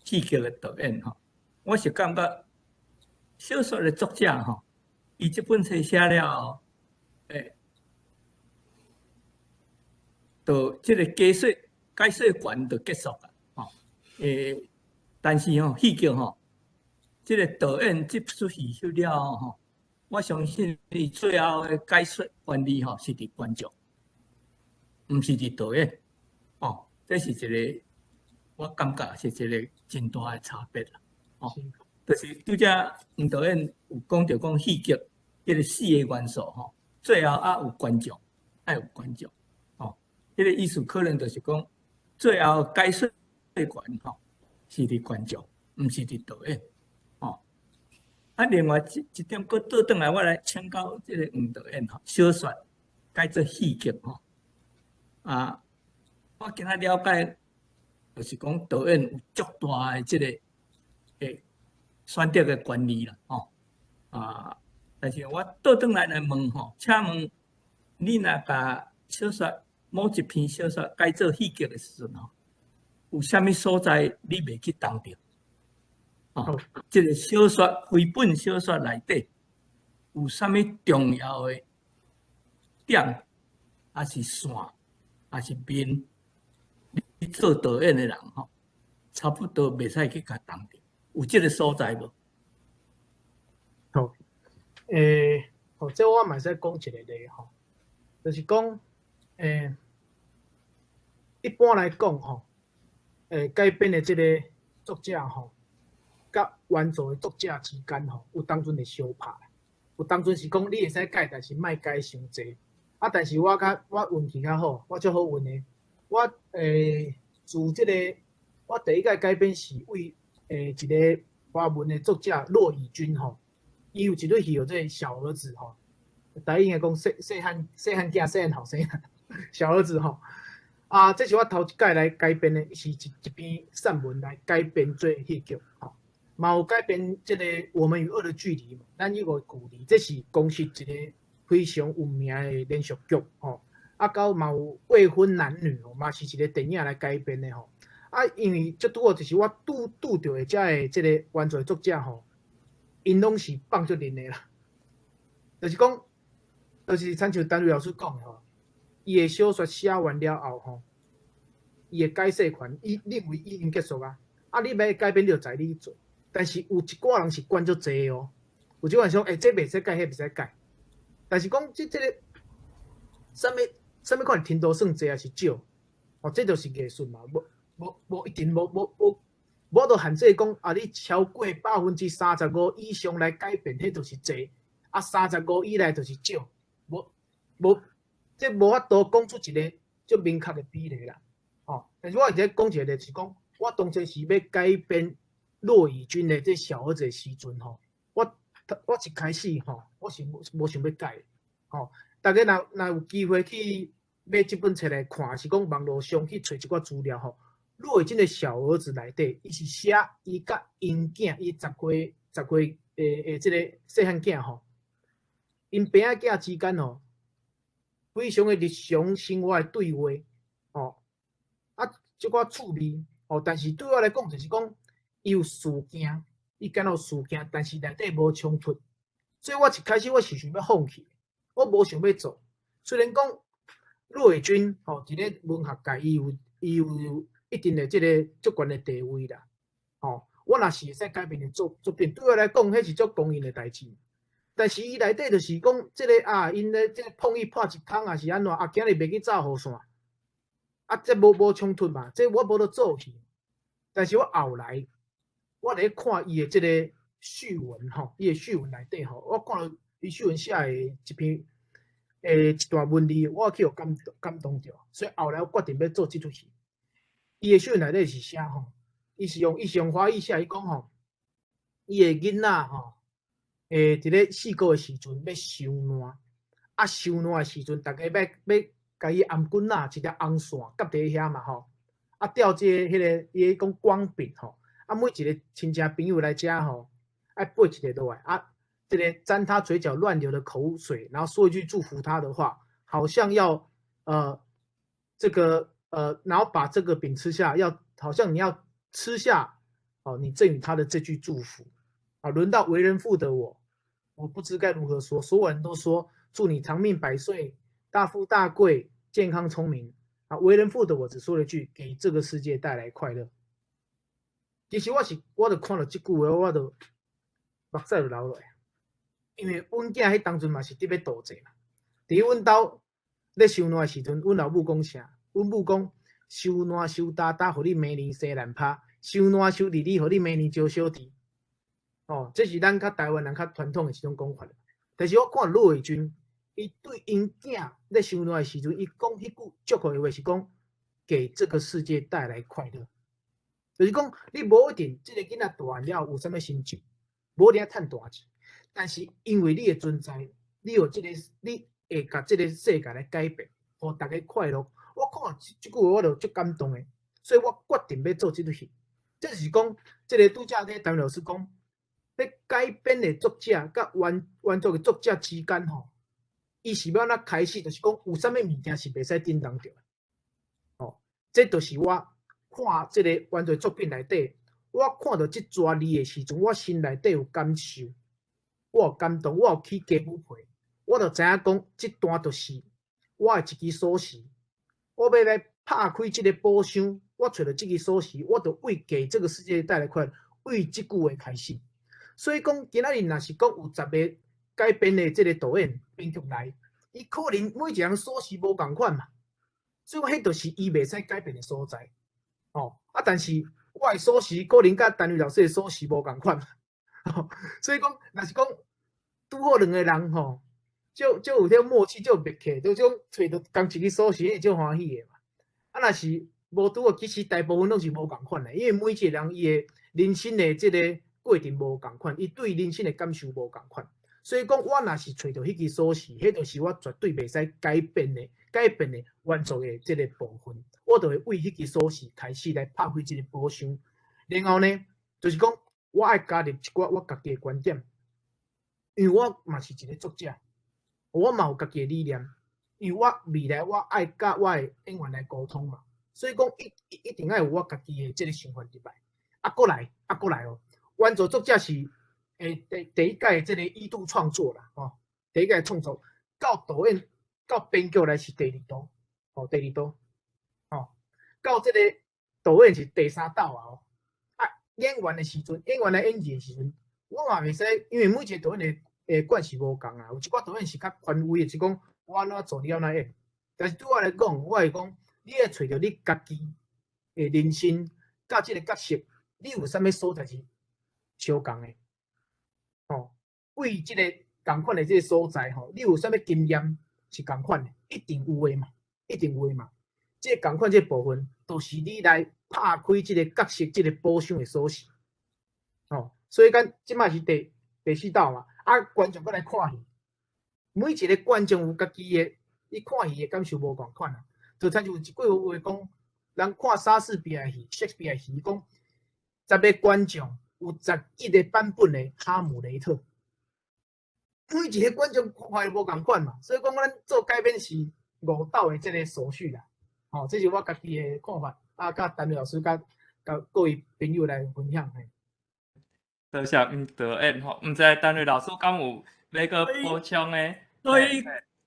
Speaker 3: 戲劇的導演吼，我是感覺小說的作者吼，伊這本冊寫了後，就這个解說權就結束啦，吼。但是吼，戲劇吼，這个導演這齣戲翕了後吼，我相信伊最後的解說權利吼是佇觀眾，毋是佇導演，哦，這是一个我感覺是一个真大的差別啦，哦，就是拄才黃導演有講著講戲劇彼个四个元素吼，最後愛有觀眾，愛有觀眾，哦，彼个意思可能就是講最後解說權吼是佇觀眾，毋是佇導演，哦。啊，另外一點閣倒轉來，我來請教這个黃導演吼，小說改做戲劇吼，啊，我今仔了解，就是講導演有足大的這个選擇的權利啦，吼，啊，但是我倒轉來問吼，請問你若共小說某一篇小說改做戲劇的時陣吼，有啥物所在你袂去動著？哦，這个小說繪本小說內底有啥物重要的點，抑是線，抑是面，你做導演的人吼，差不多袂使去共動著，有這个所在無？
Speaker 2: 好，好，這我嘛會使講一个例吼，就是講，一般來講吼，改編的這个作者吼，佮原作的作者之間吼，有當陣會相拍，有當陣是講你會使改，但是莫改傷濟。啊，但是我運氣較好，我足好運的。我自這个我第一屆改編是為一个華文的作者駱以軍吼，伊有一齣戲叫做《小兒子》吼，台語應該講細漢囝細漢後生，小兒子吼。啊，這是我頭一屆來改編的，是一篇散文來改編做戲劇吼。嘛有改編這个《我們與惡的距離》，咱與惡的距離，這是公視一个非常有名的連續劇吼。啊，到嘛有未婚男女吼，嘛是一个電影來改編的吼。啊，因為這拄好就是我拄著的遮的這个原作作者吼，𪜶攏是放足認的啦。就是講，就是親像陳瑞老師講的吼，伊的小說寫完了後吼，伊的解說權，伊認為已經結束啊。啊，你欲改編就在你做。但是有一寡人是管足濟哦，有一寡人想，欸，這袂使改，彼袂使改。但是講這个，啥物款程度算濟抑是少？哦，這就是藝術嘛，無一定無法度限制講啊，你超過35%以上來改變，彼就是濟；啊，35以內就是少。這無法度講出一个足明確的比例啦。哦，但是我現在講一个例，是講我當初是欲改編駱以軍的這小兒子的時陣吼，我一開始吼，我是無想欲改，吼。大家若有機會去買這本冊來看，是講網路上去揣一寡資料吼。駱以軍的小兒子內底，伊是寫伊佮𪜶囝，伊10歲的這个細漢囝吼，𪜶爸仔囝之間吼，非常的日常生活的對話，吼，啊，這寡趣味，吼，但是對我來講就是講，伊有事件，伊敢若有事件，但是內底無衝突，所以我一開始我是想欲放棄，我無想欲做。雖然講駱以軍吼，佇咧文學界，伊有一定的這个足懸的地位啦，吼，我若是會使改變的作品，對我來講，彼是足光榮的代誌。但是伊內底就是講，這个啊，𪜶咧這个碰伊破一空，抑是按怎啊？今日袂去走雨傘，啊，這無衝突嘛？這我無得做去。但是我後來，我咧看伊的這个序文吼，伊的序文內底吼，我看著伊序文寫的一篇一段文字，我去予感動著，所以後來我決定欲做這齣戲。伊的序文內底是寫吼，伊是用華語寫，伊講吼，伊的囡仔吼，佇咧細個的時陣欲收爛，啊收爛的時陣，逐家欲共伊頷頸仔一條紅線夾佇遐嘛吼，啊吊這個彼個伊講光餅吼，啊每一個親戚朋友來遮吼，愛掰一个落來，啊這个沾他嘴角亂流的口水，然後說一句祝福他的話，好像要這個然後把這個餅吃下，要好像你要吃下哦，你贈予他的這句祝福啊。輪到為人父的我，我不知該如何說，所有人都說祝你長命百歲、大富大貴、健康聰明啊。為人父的我只說了一句：給這個世界帶來快樂。其實我是我就看著這句話，我就目屎就流落來，因為阮囝彼當陣嘛是佇欲度祭嘛，佇阮兜咧收爛的時陣，阮老母講啥？阮母講收爛收焦焦，予你明年生難拍；收爛收膩膩，予你明年招小弟。哦，這是咱較台灣人較傳統的一種講法。但是我看盧偉君，伊對𪜶囝咧收爛的時陣，伊講彼句祝福的話是講，給這個世界帶來快樂。就是講，你無一定這个囡仔大漢了有啥物成就，無一定趁大錢，但是因為你的存在，你有這个，你會共這个世界來改變，予大家快樂。我看這句話我就足感動的，所以我決定欲做這齣戲。這就是講，這个拄才咧陳老師講，咧改編的作者佮原作的作者之間吼，伊是欲按怎開始？就是講有啥物物件是袂使振動著的。哦，這就是我看這个原作作品內底，我看著這逝字的時陣，我心內底有感受，我有感動，我有起雞母皮，我就知影講，這段就是我的一支鎖匙，我欲來拍開這个寶箱，我揣著這支鎖匙，我就為給這個世界帶來快樂，為這句話開始。所以講，今仔日若是講有10個改編的這个導演編劇來，伊可能每一個人鎖匙無仝款嘛，所以講彼就是伊袂使改變的所在。哦，啊，但是我的鎖匙可能佮陳偉老師的鎖匙無仝款，所以講，若是講拄好兩個人吼，就有這默契，就有默契，就種揣著仝一支鎖匙，會足歡喜的嘛。啊，若是無拄好，其實大部分攏是無仝款的，因為每一個人伊的人生的這個過程無仝款，伊對人生的感受無仝款。所以講，我若是揣著彼支鎖匙，彼就是我絕對袂使改變的原作的這個部分，我就會為彼支鎖匙開始來拍開這个寶箱。然後呢，就是講我愛加入一寡我家己的觀點，因為我嘛是一個作者，我嘛有家己的理念，因為我未來我愛佮我的演員來溝通嘛，所以講一定愛有我家己的這个想法入來。啊，閣來，啊，閣來哦，原作作者是第一屆這个一度創作啦，吼，第一屆創作到導演到編劇來是第二度，吼，第二度，吼，到這个導演是第三度啊，哦，啊，演員的時陣，演員來演戲的時陣，我嘛袂使，因為每一個導演的慣勢無仝啊，有一寡導演是較權威的，是講我按怎做你按怎演。但是對我來講，我會講，你愛揣著你家己的人生，佮這个角色，你有啥物所在是相仝的？吼，為這个仝款的這个所在吼，你有啥物經驗是仝款的？一定有的嘛，一定有的嘛。這个仝款這个部分，就是你來拍開這个角色、這个寶箱的鎖匙。吼，所以講這擺是第四道嘛。啊，觀眾閣來看戲，每一个觀眾有家己的，伊看戲的感受無仝款啊。就親像有一句話講，人看莎士比亞戲、Shakespeare 戲，講10個觀眾有11個版本的哈姆雷特，每一个觀眾看的無仝款嘛。所以講，咱做改編是誤導的這个手續啦。吼，這是我家己的看法，啊，佮陳老師、佮各位朋友來分享。嘿。
Speaker 1: 多謝黃導演吼，毋知陳偉老師敢有欲閣補充的？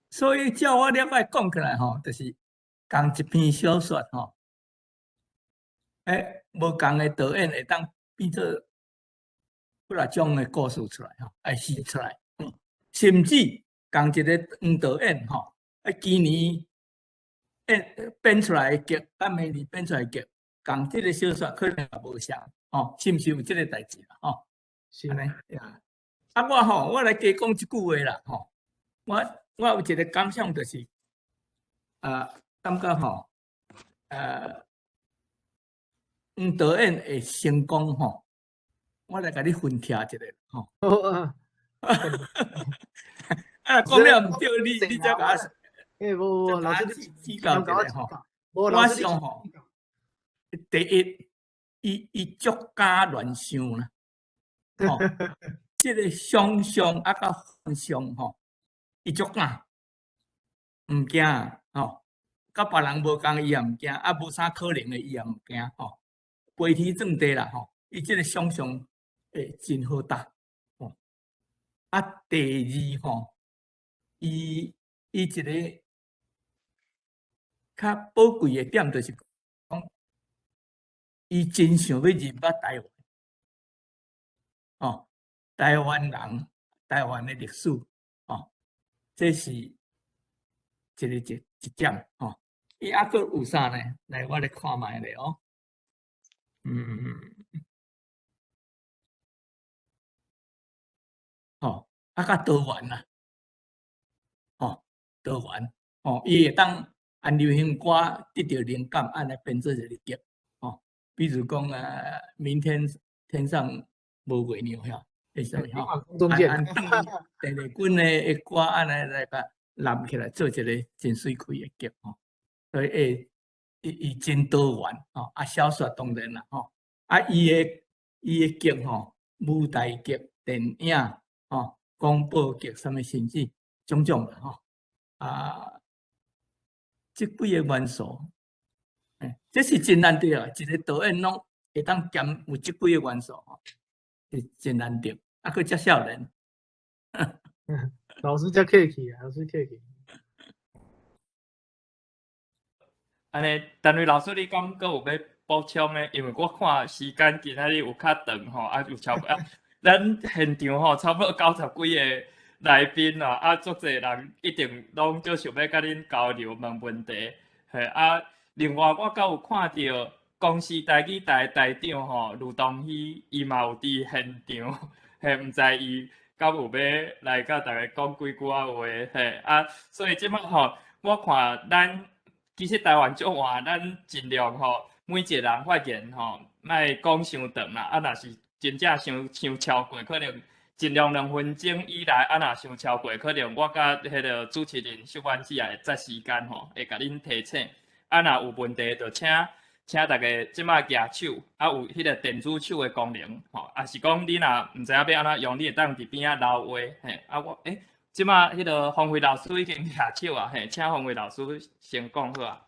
Speaker 3: 所以照我了解講起來吼，就是仝一篇小說吼，無仝的導演會當變做幾若種的故事出來吼，愛戲出來，甚至仝一个黃導演吼，啊，今年演編出來的劇，佮明年編出來的劇，仝這个小說可能也無相，吼，是毋是有這个代誌啦？吼？按呢呀。啊，我吼，我來加講一句話啦，吼。我有一個感想，就是，感覺吼，黃導演會成功吼，我來共你分析一下吼。
Speaker 2: 好啊。
Speaker 3: 啊，講了毋對，你才共我。
Speaker 2: 欸，無無，老師
Speaker 3: 你指教一下吼。我想吼，第一，伊足敢亂想啦，吼，這個想象啊，佮幻想吼，伊足敢，毋驚吼，佮別人無仝伊也毋驚，啊，無啥可能的伊也毋驚吼，飛天遁地啦吼，伊這個想象會真好膽，吼。啊，第二吼，伊一個較寶貴的點就是講，伊真想欲認捌台灣，哦，台灣人、台灣的歷史，哦，這是一個一點，吼。伊猶閣有啥呢？來，我來看覓咧哦。吼，啊，較多元啦，吼，多元，吼，伊會當按流行歌得著靈感，按來編做一个劇，吼，比如講啊，明天天上無月亮遐，會使吼，按鄧麗君的歌按來共攬起來做一個真媠氣的劇，吼，所以會伊真多元，吼，啊，小說當然啦，吼，啊，伊的劇吼，舞台劇、電影，吼，廣播劇，啥物甚至種種啦，吼，啊。這幾個元素，欸，這是真難得啊！一個導演攏會當兼有這幾個元素，吼，是真難得。啊，閣遮少年，
Speaker 2: 老師遮客氣啊，老師客氣。
Speaker 1: 按呢，陳瑞老師，你敢閣有欲補充的？因為我看時間今仔日有較長吼，啊，有超過啊，咱現場吼差不多九十幾个來賓啊，啊，足濟人一定攏足想欲共恁交流問問題，嘿啊。另外，我閣有看著公視台語台台長吼呂東希，伊嘛有佇現場，嘿，毋知伊敢有欲來共大家講幾句仔話，嘿啊。所以這擺吼，我看咱其實台灣足活，咱盡量吼，每一個人發言吼，莫講傷長啦。啊，若是真正傷傷超過，可能盡量2分鐘以內，啊，若傷超過，可能我佮彼个主持人小丸子也會節時間吼，會共恁提醒。啊，若有問題，就請請大家這擺舉手，啊，有彼个電子手的功能，吼，啊是講你若毋知影欲按怎用，你會當佇邊仔留話，嘿，啊我，欸，這擺彼个方慧老師已經舉手啊，嘿，請方慧老師先講好啊。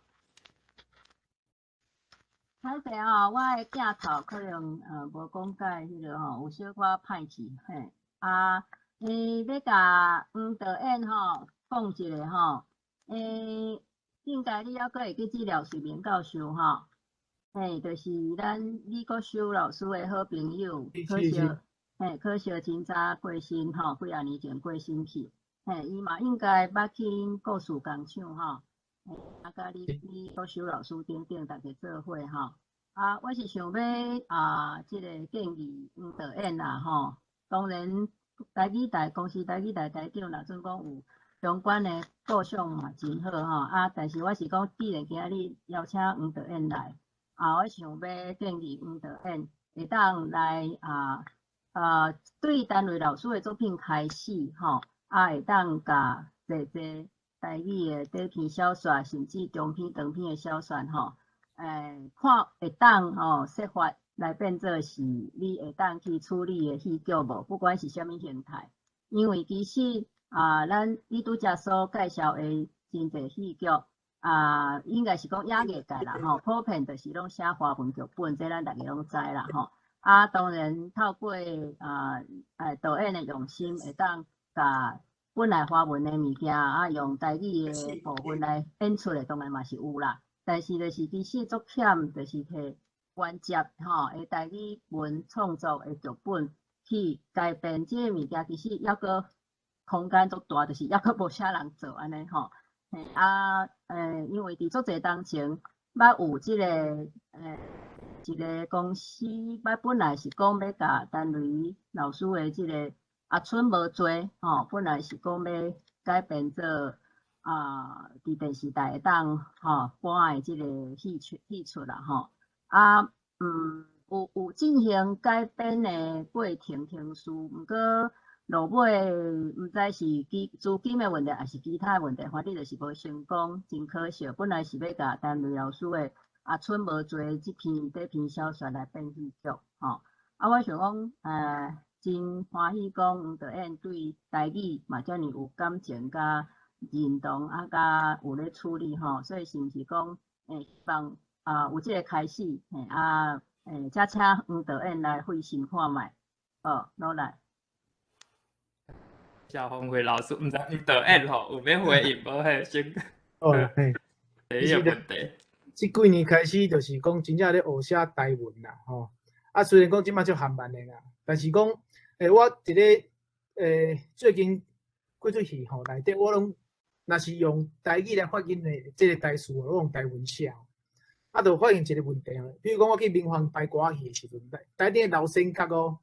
Speaker 11: 歹勢吼，我的鏡頭可能無講解彼个吼，有小可歹去，嘿，啊，欲共黃導演吼講一下吼，應該你猶閣會記這廖瑞明教授吼，嘿，就是咱李國修老師的好朋友，可惜，嘿，可惜真早過身吼，幾仔年前過身去，嘿，伊嘛應該捌去恁故事工廠吼，嘿，啊，佮李國修老師等等逐家做伙吼，啊，我是想欲啊，這个建議黃導演啦吼，當然台語台公視台語台台長若準講有相關的構想嘛真好吼，啊！但是我是講，既然今仔日邀請黃導演來，啊，我想欲建議黃導演會當來啊啊，對陳瑞老師的作品開始吼，啊，會當共濟濟台語的短篇小說，甚至中篇、長篇的小說吼，看會當吼設法來變做是你會當去處理的戲劇無？不管是啥物形態，因為其實。啊，咱你拄才所介紹的真濟戲劇，啊，應該是講演藝界啦吼，普遍就是攏寫華文劇本，這咱逐家攏知啦吼。啊，當然透過啊，導演的用心，會當共本來華文的物件啊，用台語的部分來演出的，當然嘛是有啦。但是就是其實足欠，就是摕原接吼的台語文創作的劇本去改編這個物件，其實猶閣空間足大，就是猶閣無啥人做按呢吼。嘿啊，因為佇足濟當前，捌有這个一个公司，我本來是講欲共陳雷老師的這个阿春無濟吼，本來是講欲改編做啊，佇電視台會當吼播的這个戲曲戲出啦吼。啊，有進行改編的過程程序，毋過落尾毋知是資金的問題，抑是其他的問題，反正就是無成功，真可惜。本來是欲共陳雷老師的阿春無濟這篇短篇小說來變戲劇，吼。啊，我想講，真歡喜講黃導演對台語嘛遮爾有感情佮認同，啊，佮有咧處理吼，所以是毋是講，希望啊有這个開始，嘿啊，才請黃導演來費心看覓，好，努力。
Speaker 1: 謝馮慧老師，毋知黃導演吼有欲回應無？嘿，先。
Speaker 2: 哦，嘿，
Speaker 1: 第一个問題。
Speaker 2: 這幾年開始就是講真正咧學寫台文啦，吼。啊，雖然講這擺足含慢的啦，但是講，我佇咧最近幾齣戲吼內底，我攏若是用台語來發音的這个台詞，我用台文寫。啊，就發現一个問題吼，比如講我去民雄排歌仔戲的時陣，台頂的老先覺哦，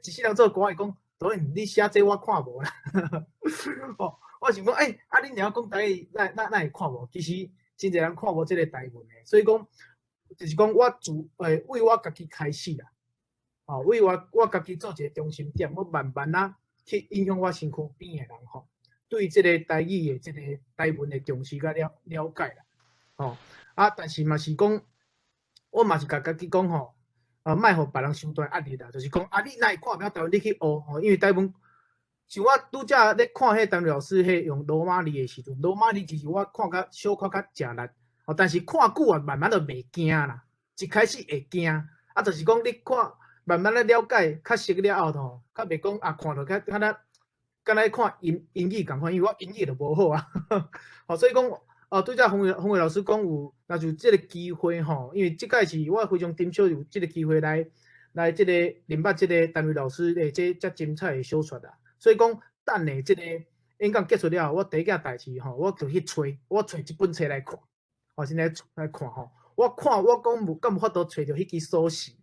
Speaker 2: 一世人做歌仔戲講，導演你寫這我看無啦。哦，我想講，啊，恁爾講台語，哪會看無？其實真濟人看無這个台文的，所以講，就是講我自為我家己開始啦，哦，為我家己做一個中心點，我慢慢仔去影響我身軀邊的人吼，對這个台語的這个台文的重視佮了解啦，吼，啊，但是嘛是講，我嘛是共家己講吼，啊，莫予別人傷大壓力啦，就是講啊，你若會看袂曉台文，你去學吼，因為台文，像我拄才咧看彼个陳老師彼用羅馬字的時陣，羅馬字其實我看較小可較食力，哦，但是看久啊，慢慢就袂驚啦。一開始會驚，啊，就是講你看慢慢咧了解，較熟了後吼，較袂講啊，看著較敢若看英語仝款，因為我英語就無好啊。吼，所以講，哦，拄才馮慧老師講有，若是有這个機會吼，因為這擺是我非常珍惜有這个機會來這个認捌這个陳雷老師的這遮精彩的小說啦。所以講，等下這个演講結束了後，我第一件代誌吼，我就去揣，我揣這本冊來看，我先來來看吼。我看我講有敢有法度揣著彼支鎖匙，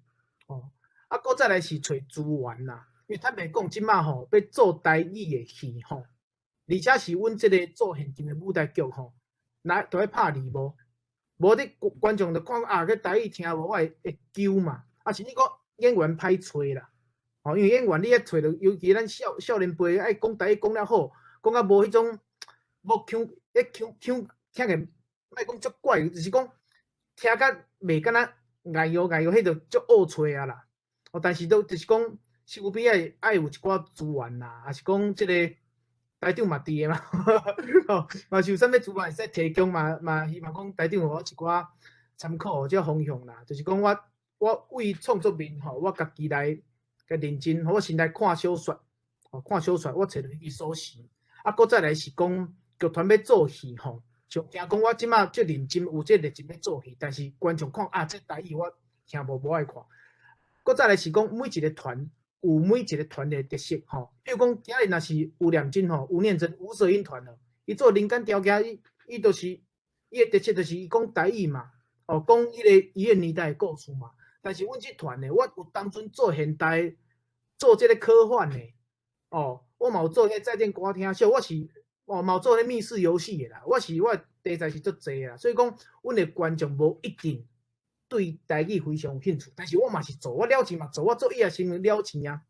Speaker 2: 哦，啊，閣再來是揣資源啦。因為坦白講，這擺吼欲做台語的戲吼，而且是阮這个做現今的舞台劇吼，來都愛拍字幕，無你觀眾就看啊，這台語聽無，我會揪嘛。啊，是你講演員歹揣啦，吼，因為演員你愛揣著，尤其咱少年輩愛講台語講了好，講甲無彼種無腔，彼腔腔聽起莫講足怪，就是講聽甲袂敢若礙喲礙喲，彼就足惡揣啊啦。哦，但是都就是講，身軀邊愛有一寡資源啦，抑是講這个台長嘛佇的嘛，吼，嘛是有啥物資源會使提供嘛，嘛希望講台長予我一寡參考這方向啦。就是講我為創作面吼，我家己來共認真，我先來看小說，吼，看小說，我揣著彼支鎖匙。啊，閣再來是講劇團欲做戲吼，就驚講我這擺足認真有這熱情欲做戲，但是觀眾看啊，這台語我聽無無愛看。閣再來是講每一个團有每一个團的特色吼，比如講今日若是吳念真吼，吳念真無聲音團哦，伊做人間雕刻，伊就是伊的特色就是伊講台語嘛，哦，講彼个伊个年代的故事嘛。但是阮這團的，我有當陣做現代，做這个科幻的，哦，我嘛有做彼個在線歌廳秀，我是哦嘛有做彼密室遊戲的啦，我是我題材是足濟的啦，所以講阮的觀眾無一定對台語非常有興趣，但是我嘛是做，我了錢嘛做，我做伊也是了錢啊。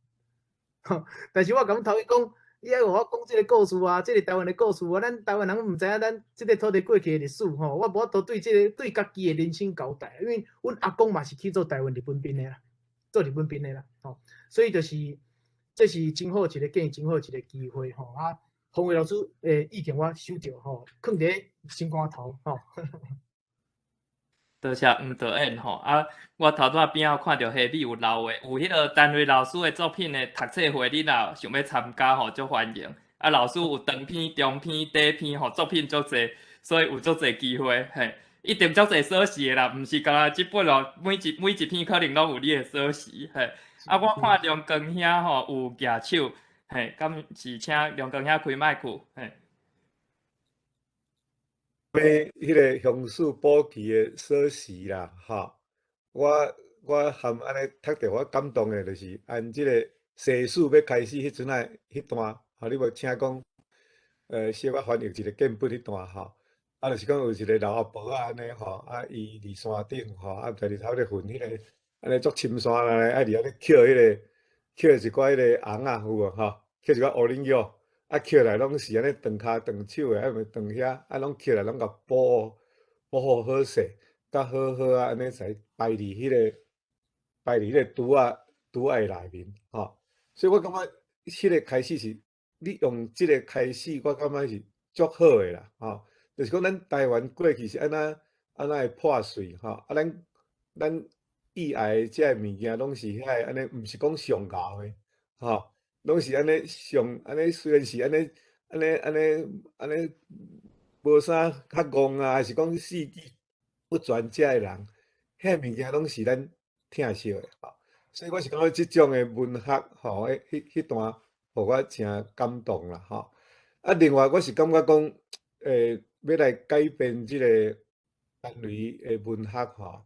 Speaker 2: 但是我共阮頭家講，你愛予我講這个故事啊，這个台灣的故事啊，咱台灣人毋知影咱這个土地過去的歷史吼，我無法度對這个對家己的人生交代，因為阮阿公嘛是去做台灣日本兵的啦，做日本兵的啦，吼，所以就是這是真好一个建議，真好一个機會吼啊！馮慧老師的意見我收著吼，囥佇咧心肝頭吼。
Speaker 1: 多謝黃導演吼，啊，我頭拄仔邊仔看著下面有留話，有彼个陳雷老師的作品的讀冊會，你若想欲參加吼，足歡迎。啊，老師有長篇、中篇、短篇吼，作品足濟，所以有足濟機會，嘿，一定足濟鎖匙的啦，毋是干焦這本哦，每一篇可能攏有你的鎖匙，嘿。啊，我看梁光兄吼有舉手，嘿，敢是請梁光兄開麥克，嘿。
Speaker 5: 欲彼个紅樹寶旗的鎖匙啦，吼，我含按呢讀著我感動的，就是按這个世事欲開始彼陣仔彼段，吼，你無請講，小可翻譯一个見本彼段吼，啊，就是講有一個老阿婆仔按呢吼，啊，伊佇山頂吼，啊，毋知佇頭咧焚彼个，按呢足深山啦，啊，佇遐咧抾彼个，抾一寡彼个尪仔有無吼？抾一寡烏龍蛹，啊，抾來攏是按呢斷跤斷手的，啊，毋斷遐，啊，攏抾來攏共補補好好勢，甲好好啊，按呢來擺佇彼个，擺佇彼个櫥仔櫥仔的內面，吼。所以我感覺彼个開始是，你用這个開始，我感覺是足好的啦，吼。就是講咱台灣過去是按怎按怎會破碎，吼，啊，咱意愛的這个物件攏是遐个按呢，毋是講上𠢕的，吼，攏是按呢上按呢，雖然是按呢按呢按呢按呢無啥較戇啊，還是講四肢不全這个人，彼个物件攏是咱疼惜的，吼。所以我是感覺這種的文學，吼，彼段，予我誠感動啦，吼。啊，另外我是感覺講，欲來改編這个陳雷的文學，吼，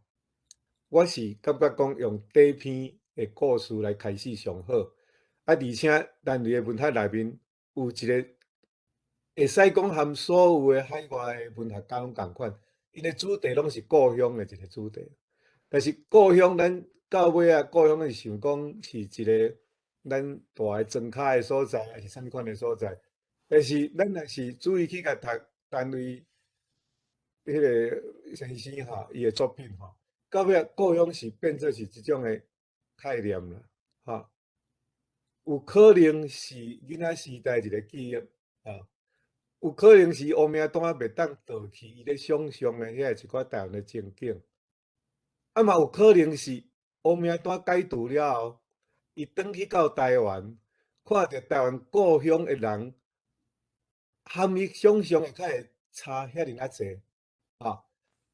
Speaker 5: 我是感覺講用短篇的故事來開始上好。啊，而且陳雷的文學內面有一个會使講含所有的海外的文學家攏仝款，𪜶的主題攏是故鄉的一个主題。但是故鄉，咱到尾仔，故鄉是想講是一个咱蹛的莊跤的所在，還是啥物款的所在？但是咱若是注意去共讀陳雷彼个先生吼，伊的作品吼，到尾仔故鄉是變做是一種的概念啦，吼。有可能是囡仔時代一个記憶，吼，有可能是烏名單袂當倒去伊咧想像的遐一寡台灣的情景，啊嘛有可能是烏名單解除了後，伊轉去到台灣，看著台灣故鄉的人，含伊想像的較會差遐爾仔濟，吼。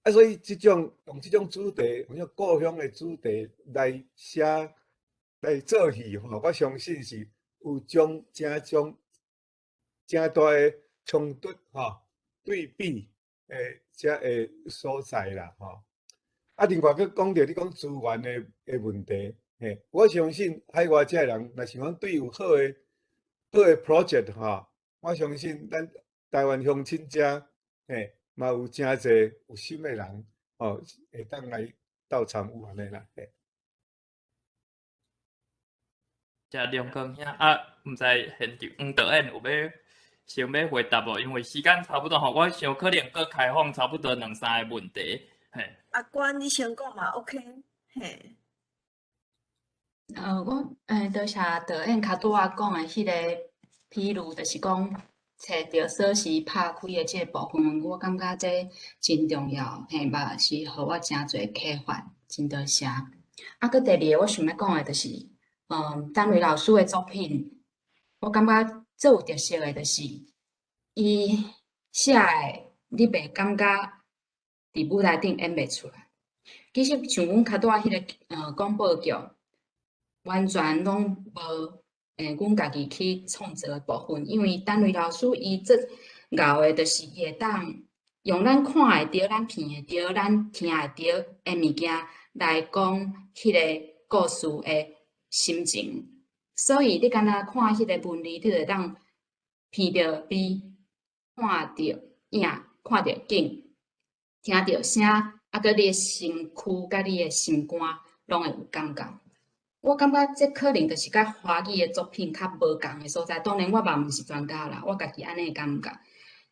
Speaker 5: 啊，所以這種用這種主題，用這故鄉的主題來寫來做戲吼，我相信是有種誠種誠大的衝突吼，對比的這个所在啦吼。啊，另外閣講著你講資源的問題，嘿，我相信海外這个人若是講對有好的 project 吼，我相信咱台灣鄉親遮，嘿，嘛有誠濟有心的人，吼，會當來鬥參與按呢啦，嘿。
Speaker 1: 謝龍光兄啊，毋知現場黃導演有欲想欲回答無？因為時間差不多吼，我想可能閣開放差不多兩三个問題，嘿。
Speaker 6: 阿關，你先講嘛，OK，嘿。
Speaker 4: 我多謝導演較拄仔講的彼个譬如，就是講揣著鎖匙拍開的這个部分，我感覺這真重要，嘿，嘛是予我誠濟啟發，真多謝。啊，閣第二个我想欲講的就是，陳雷老師的作品，我感覺最有特色的就是，伊寫的你袂感覺佇舞台頂演袂出來。其實像阮較拄仔彼个廣播劇，完全攏無阮家己去創作的部分，因為陳雷老師伊最𠢕的，就是伊會當用咱看會著、咱鼻會著、咱聽會著的物件來講彼个故事的心情。所以你敢若看彼个文字，你就會當鼻著味、看著影、看著景、聽著聲，啊，閣你的身軀佮你的心肝攏會有感覺。我感覺這可能就是佮華語的作品較無仝的所在。當然我嘛毋是專家啦，我家己按呢感覺，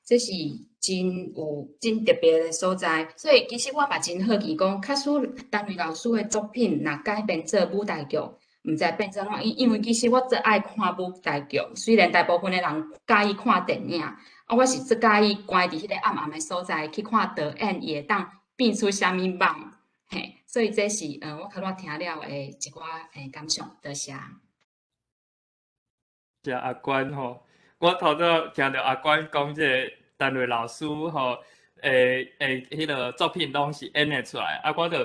Speaker 4: 這是真有真特別的所在。所以其實我嘛真好奇講，假使陳雷老師的作品若改編做舞台劇，毋知變做按怎？因為其實我最愛看舞台劇，雖然大部分的人佮意看電影，啊，我是最佮意關佇彼个暗暗的所在去看導演，伊會當變出啥物夢。嘿，所以這是我較拄聽了的一寡感想，多謝。
Speaker 1: 謝阿關吼，我頭拄聽著阿關講這个陳雷老師吼，彼个作品攏是演會出來，啊，我就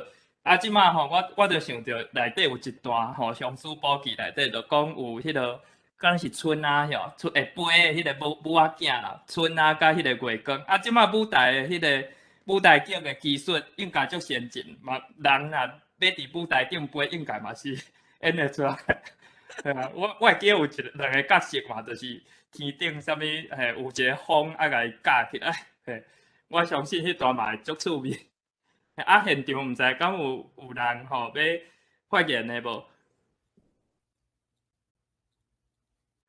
Speaker 1: 啊，這擺吼，我就想著內底有一段吼，鄉書簿記內底就講有彼个，敢是春仔吼，出會飛的彼个母母仔囝啦，春仔佮彼个月光，啊，這擺舞台的彼个舞台劇的技術應該足先進嘛，人若欲欲佇舞台頂飛，應該嘛是演會出來。嘿啊，我會記得有一兩个角色嘛，就是天頂啥物嘿，有一个風啊，共伊架起來。嘿，我相信彼段嘛會足趣味。啊，現場毋知敢有人吼欲發言的無？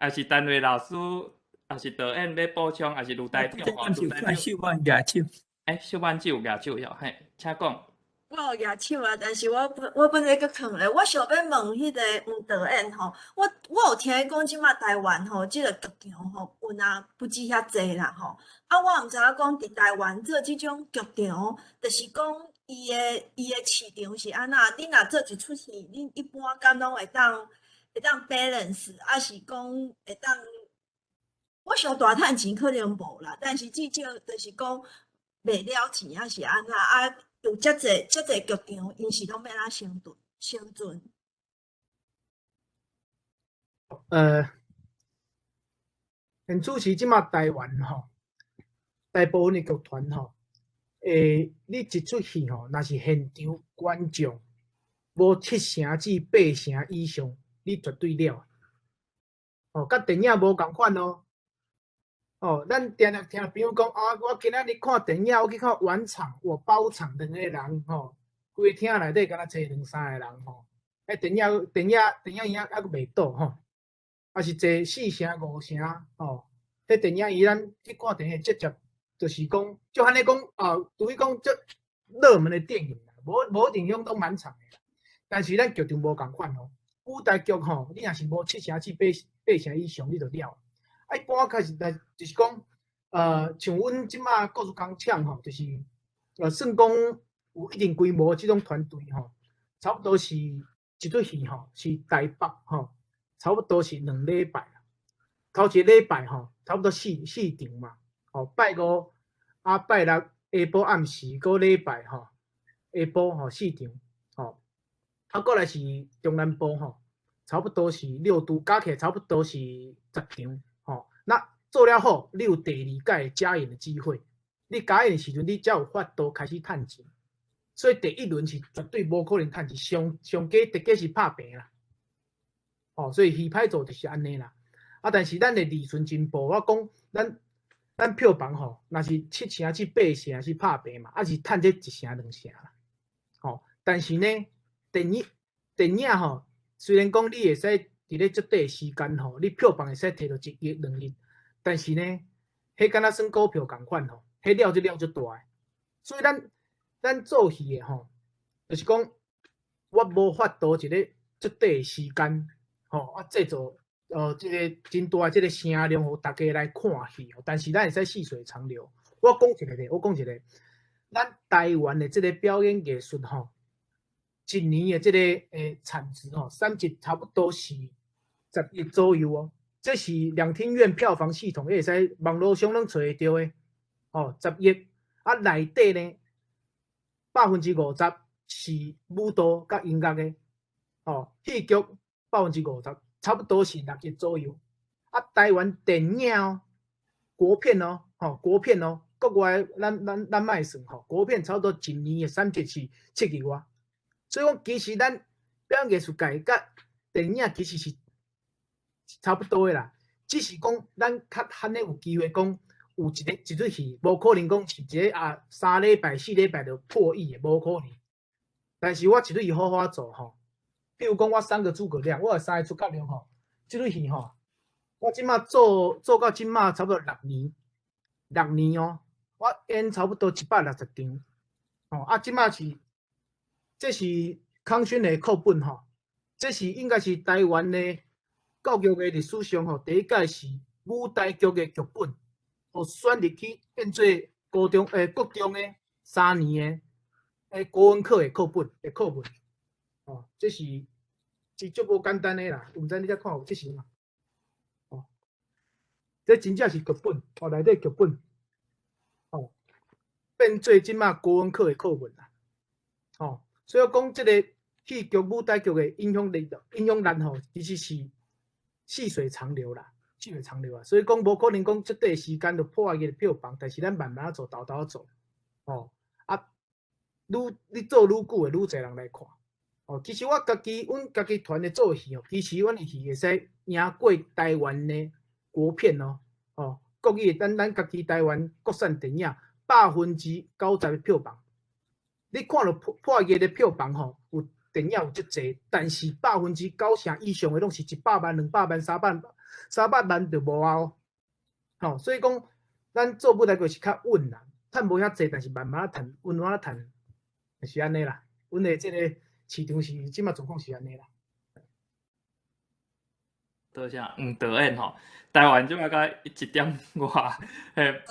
Speaker 1: 抑是單位老師，抑是導演欲補充，抑是盧台長吼？盧台長。
Speaker 3: 秀婉舉手。
Speaker 1: 欸，秀婉姊有舉手哟，嘿，請講。
Speaker 12: 我有舉手啊，但是我本來閣囥咧，我想欲問彼个黃導演吼，我有聽講這馬台灣吼，這个劇場吼，有若不止遐濟啦吼。啊，我毋知影講佇台灣做這種劇場，就是講伊的市場是按怎？你若做一齣戲，恁一般敢攏會當 balance，抑是講會當？我想大趁錢可能無啦，但是至少就是講賣了錢抑是按怎啊？有遮濟遮濟劇場，𪜶是攏欲按怎生存生存？
Speaker 2: 現主持這馬台灣吼，大部分的劇團吼，你一齣戲吼，若是現場觀眾無七成至八成以上，你絕對了。哦，佮電影無仝款哦。哦，咱定定聽朋友講啊，我今仔日看電影，我去看完場，我包場兩個人吼，規廳內底敢若坐兩三個人吼。彼電影院猶閣袂倒吼，抑是坐四成五成吼。彼電影院咱去看電影直接就是講，就按呢講啊，除非講足熱門的電影啦，無一定攏總滿場的啦。但是咱劇場無仝款哦，舞台劇吼，你若是無七成至八成以上，你就了。啊，一般開始來就是講，像阮這馬故事工廠吼，就是算講有一定規模這種團隊吼，差不多是一齣戲吼，是台北吼，差不多是兩禮拜，頭一禮拜吼，差不多四場嘛，吼，拜五啊拜六下晡暗時，閣禮拜吼，下晡吼四場，吼，啊過來是中南部吼，差不多是六都加起來差不多是10場。吼，那做了好，你有第二屆加演的機會。你加演的時陣，你才有法度開始趁錢。所以第一輪是絕對無可能趁錢，上上低特價是拍平啦。哦，所以戲歹做就是按呢啦。啊，但是咱的利潤真薄，我講咱票房吼，若是七成至八成是拍平嘛，啊是趁這一成兩成啦。吼，但是呢，電影吼，雖然講你會使佇咧足短時間吼，你票房會使摕著一億兩億，但是呢，彼敢若算股票仝款吼，彼了就了足大个。所以咱做戲的吼，就是講我無法度一个足短的時間吼，啊製造這个真大的這个聲量，予大家來看戲。但是咱會使細水長流。我講一个咧，我講一个，咱台灣的這个表演藝術吼，一年的這个產值吼，產值差不多是10億左右哦。這是兩廳院票房系統，會使網路上攏揣會著的，哦，十億。啊，內底呢，50%是舞蹈佮音樂的，哦，戲劇50%，差不多是6億左右。啊，台灣電影哦，國片哦，吼，國片哦，國外咱莫算吼，國片差不多一年的產值是7億外。所以講，其實咱表演藝術界佮電影其實是差不多的啦，只是講咱較罕咧有機會講有一個一齣戲，無可能講是一个啊3禮拜4禮拜就破億的，無可能。但是我一齣戲好好做吼，比如講我三個諸葛亮，我有三個諸葛亮吼，這齣戲吼，我這馬做到這馬差不多六年，六年哦，我演差不多160場，吼啊，這馬是這是康軒的課本吼，這是應該是台灣的教育的歷史上吼，第一屆是舞台劇的劇本，予選入去變做高中國中的3年的國文課的課本的課文，哦，這是足無簡單的啦，毋知你才看有這是嘛？哦，這真正是劇本，哦，內底劇本，哦，變做這馬國文課的課文啦，哦，所以講這個戲劇舞台劇的影響力吼，其實是細水長流啦，細水長流啊，所以講無可能講這短時間就破伊个票房，但是咱慢慢做，沓沓做，哦，啊，愈你做愈久的，愈濟人來看，哦，其實我家己，阮家己團咧做戲哦，其實阮的戲會使贏過台灣的國片哦。哦，國語咱家己台灣國產電影90%的票房，你看著破億的票房吼，有電影有足濟，但是90%以上的攏是100萬、200萬、300萬就無啊哦。吼，所以講，咱做舞台劇是較穩啦，趁無遐濟，但是慢慢仔趁，穩穩仔趁，就是按呢啦。阮的這個市場是這馬狀況是按呢啦。
Speaker 1: 多謝黃導演吼，台灣這馬才一點外，嘿，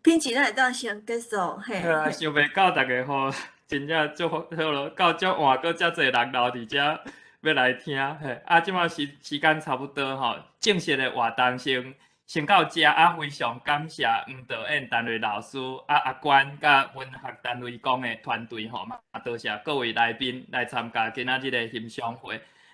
Speaker 12: 品質咱會當先結束，嘿。
Speaker 1: 對啊，想袂到逐家吼，真正足好囉，到遮晚閣遮濟人留佇遮欲來聽，嘿，啊，這馬時間差不多吼，正式的活動先到遮啊，非常感謝黃導演、陳瑞老師、啊阿關佮文學單位講的團隊吼，嘛多謝各位來賓來參加今仔日的欣賞會。